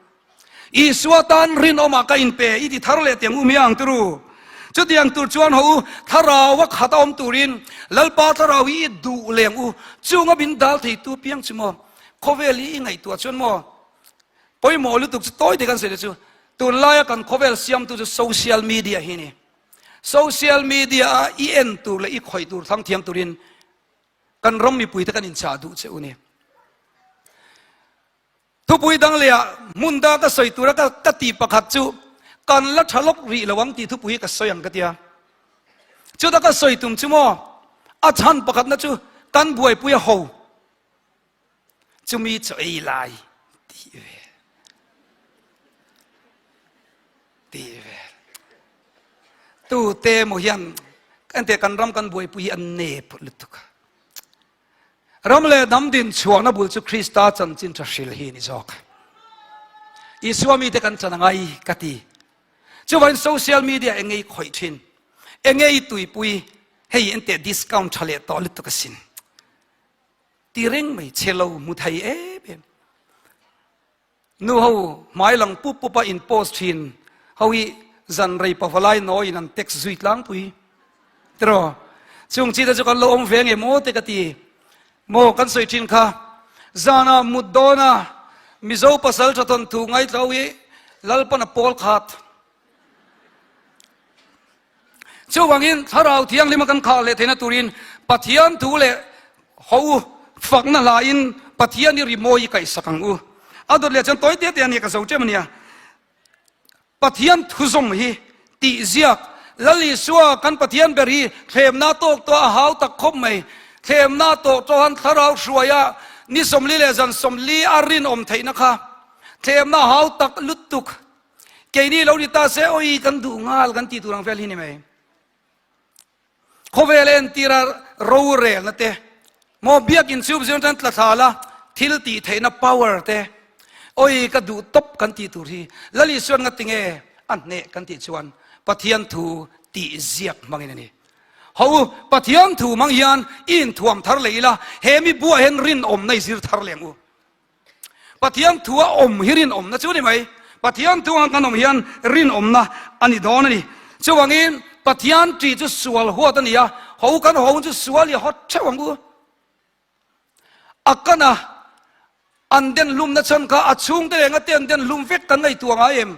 Isua tan rinawmah ka inpe i ti thar leh tiang u mi ang turu. Chutiang tur chuan ho u, thlarau a khat a awm turin Lalpa thlarau hi i duh leh ang u. Chunga min dal theitu piang chu maw? Khawvel hi i ngaihtuah chuan maw? Pawimawh lutuk chu tawi te kan sawi te chu tunlaia kan khawvel siamtu chu social media hi a ni. Social media a i en tur leh i khawih tur thlang thiam turin kan ram mipui te kan inchah duh che u ni. Thupui dang leh ah hmun da ka sawi tura ka ka ti pakhat chu kan la tha lawk rih lo ang tih thupui hi ka sawi ang ka tia. Chuta ka sawi tum chu maw a chhan pakhatna chu kan buaipui a ho. Chumi chaw ei lai tih vel tih vel tu te maw hian ente kan ram kan buaipui hi an nep lutuk a ram leh hnam din chhuahna bul chu Krista chanchin tha hril hi ni zawk Isua mite kan chan angai ka ti chuvangin social media engei khawih thin engei tuipui hei ente discount tha leh tawh lutuk asin Ti reng mai che lo hmu thei em em. Nu ho hmai lang pup pup a in post thin ho hi zan rei pavalai nawi in an text zui tlangpui. Tiraw? Chung chi te chu kan lo awm ve nge maw te ka ti. Maw kan sawi thin kha. Zana mut dawn a Mizo pasal tha thawn thu ngaithla ho hi Lalpan a pawl khat. Chuvangin Thlarau Thianghlima kan khah leh theihna turin Pathian thu leh ho fakna hlain Pathian i rimawi i kaihsak ang u. A dawt leh chuan tawi te te a nia ka zo ṭem a nia. Pathian thu zawm hi tih ziak Lal Isua kan Pathian ber hi thlemna tawk tawh a hau tak khawp mai. Thlemna tawh tawhan Thlarau hruaia ni 40 leh zan 40 a rinawm theihna kha thlemna hau tak lutuk Keini lo ni ta se awi kan duh nghal kan tih tur ang vel hi ni mai. Khawvel entira rorelna te, maw biakin chu zir tan tla thla la thil tih theihna power te, awi ka duh tawp kan tih tur hi Lal Isuan nga tinge a hneh kan tih chuan Pathian thu tih ziak hmangin a ni. Ho u, Pathian thu hmang hian i inthuam thar leh ila, he mi buah hian rinawmna i zir thar leh ang u. Pathian thu a awm hi rinawmna chu a ni mai. Pathian thu anga kan awm hian rinawmna a ni dawn a ni. Chuvangin Pathian ṭih chu sual huat a ni a. Ho kan ho chu sual i hawt theuh ang u. A kan a, an den hlumna chhan kha a chhungte leh ngate an den hlum vek kan ngaihtuah ngai em?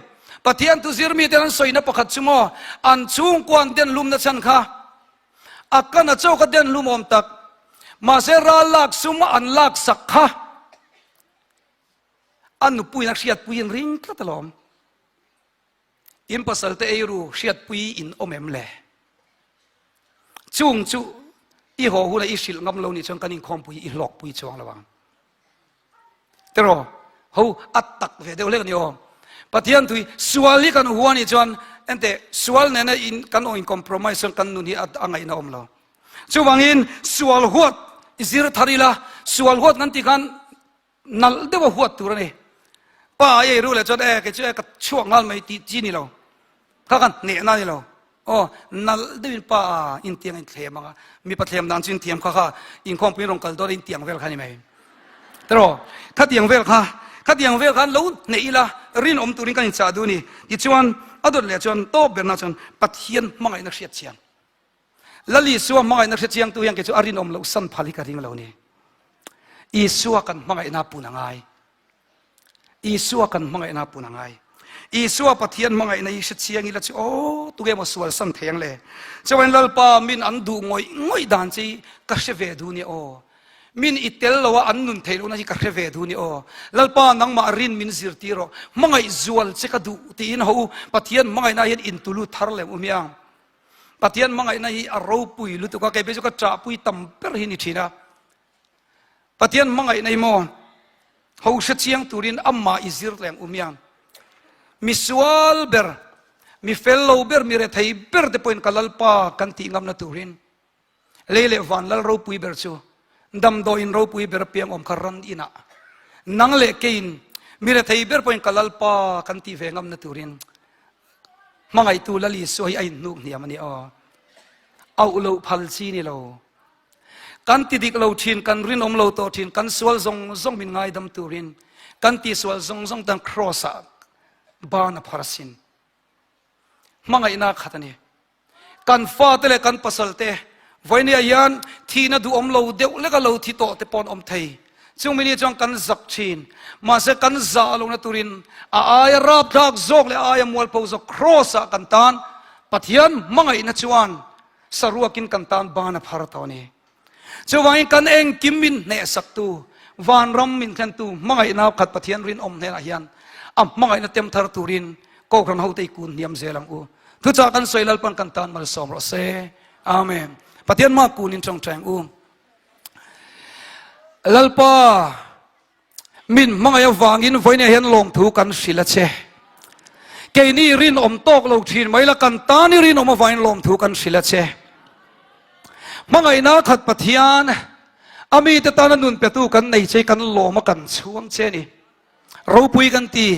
Pathian thu zir miten an sawina pakhat chu maw, an chhungkua an den hlumna chhan kha a kan a chauh kha den hlum awm tak, mahse ral lak sum an lak sak kha a nupuiin a hriatpui in ring tlat alawm. In pasal te eiru hriatpui in awm em le? Chung chu i haw huna i hrilh ngam lo nih chuan kan inkhawmpui i hlawkpui chuang lo ang. Tiraw? Ho a tak ve deuh hlek a ni aw. Pathian thui sual hi kan hua nih chuan enteh sual nena in kan awm in compromise chuan kan nun hi a ngaihna awm lo. Chuvangin sual huat i zir thar ila, sual huat kan tih khan Nalh deuh a huat tur a ni. Pa ei ru leh chuan e kei chu e ka chhuak nghal mai tih chi ni lo. Kha khan hnehna a ni lo. Aw nalh deuhin pa a intiang a inthlem ang a, mipa thlem dan chu inthiam kha kha inkhawmpui rawn kal dawn a intiang vel kha a ni mai. Tiraw? Khatiang vel kha, khatiang vel khan lo hneh ila rinawm turin kan inchah duh a ni. Tichuan a dawt leh chuan tawp berna chuan Pathian hmangaihna hriat chian. Lal Isua hmangaihna hre chiangtu hian kei chu a rinawm loh san phal hi ka ring lo ni. Isua kan hmangaihna pun a ngai. Isua kan hmangaihna pun a ngai. Isua Pathian hmangaihna hi hre chiang ila chu aw tuge maw sual san thei ang le. Chuan Lalpa min an duh ngawih ngawih dan chi ka hre ve duh ni aw. Min i tel lo a an nun theih lohna hi ka hre ve duh ni aw. Lalpa nangmah rin min zirtir rawh. Hmangaih zual che ka duh tiin ho u Pathian hmangaihna hian intulu thar lem u miang. Pathian hmangaihna hi a ropui lutuk a, kei phei chu ka ṭahpui tam ber hi ni ṭhin a. Pathian hmangaihna hi maw ho hre chiang turin amah i zir leng um hian mi sual ber, mi fel lo ber, mi rethei ber te pawhin ka Lalpa kan tih ngamna turin Lei leh van lal ropui ber chu damdawiin ropui ber apiang awm kha ran inah nang leh keiin mi rethei ber pawhin ka Lalpa kan tih ve ngamna turin hmangaihtu Lal Isua hi a inhnuk hniam a ni aw. Auh loh phal chi ni lo. Kan ti dik lo thin, kan rinawm lo tawh thin, kan sual zawng zawng min ngaidam turin kan tihsual zawng zawng tan Kraws ah ban a phar asin. Hmangaihna khat a ni. Kan fate leh kan pasalte vawinia hian thihna duhawm lo deuh leka lo thi tawh te pawh an awm thei. Chung mini chuan kan zak thin. Mahse kan zah lohna turin a aia rapthlak zawk leh a aia mualpho zawk Kraws ah kan tan Pathian hmangaihna chuan saruakin kan tan ban a phar tawh a ni. Chuvangin kan engkim min hnehsaktu, vanram min thlentu hmangaihna khat Pathian rinawm hnenah hian a hmangaihna tem thar turin Kohhran hote i kun hniam zel ang u. Thuchah kan sawi Lalpan kan tan malsawm rawh se. Amen. Pathian hma kunin tawngtai ang u. Lalpa Min hmangaih avangin vawiinah hian lawmthu kan hrilh a che. Keini rinawm tawk lo thin mai la, kan tan i rinawm avangin lawmthu kan hrilh a che. Hmangaihna khat Pathian, a mite tana nun petu kan nei che kan lawm a kan chhuang che a ni. Ropui kan ti.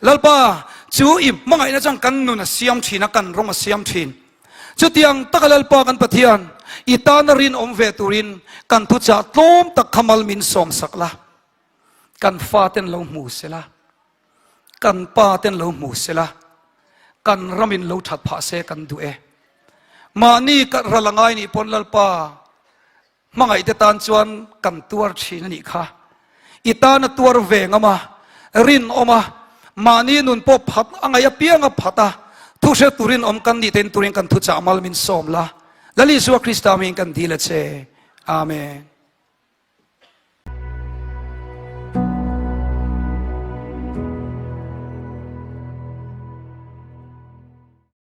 Lalpa, chu i hmangaihna chuan kan nun a siam thin a, kan rawng a siam thin. Chutiang taka Lalpa kan Pathian, i tana rinawm ve turin kan thuchah tlawm tak kha mal min sawmsak la, kan faten lo hmu sela, kan paten lo hmu sela, kan ramin lo that phah se kan duh e. Mahni ral a ngai nih pawn Lalpa, Hmangaihte tan chuan kan tuar thin a nih kha. I tana tuar ve ngam a, rinawm a, mahni nun pawh phat a ngaih apiang a phat a, thu hre tur rinawm kan nih tein turin kan thuchah mal min sawm la. Lal Isua Krista hmingin kan dil a che. Amen.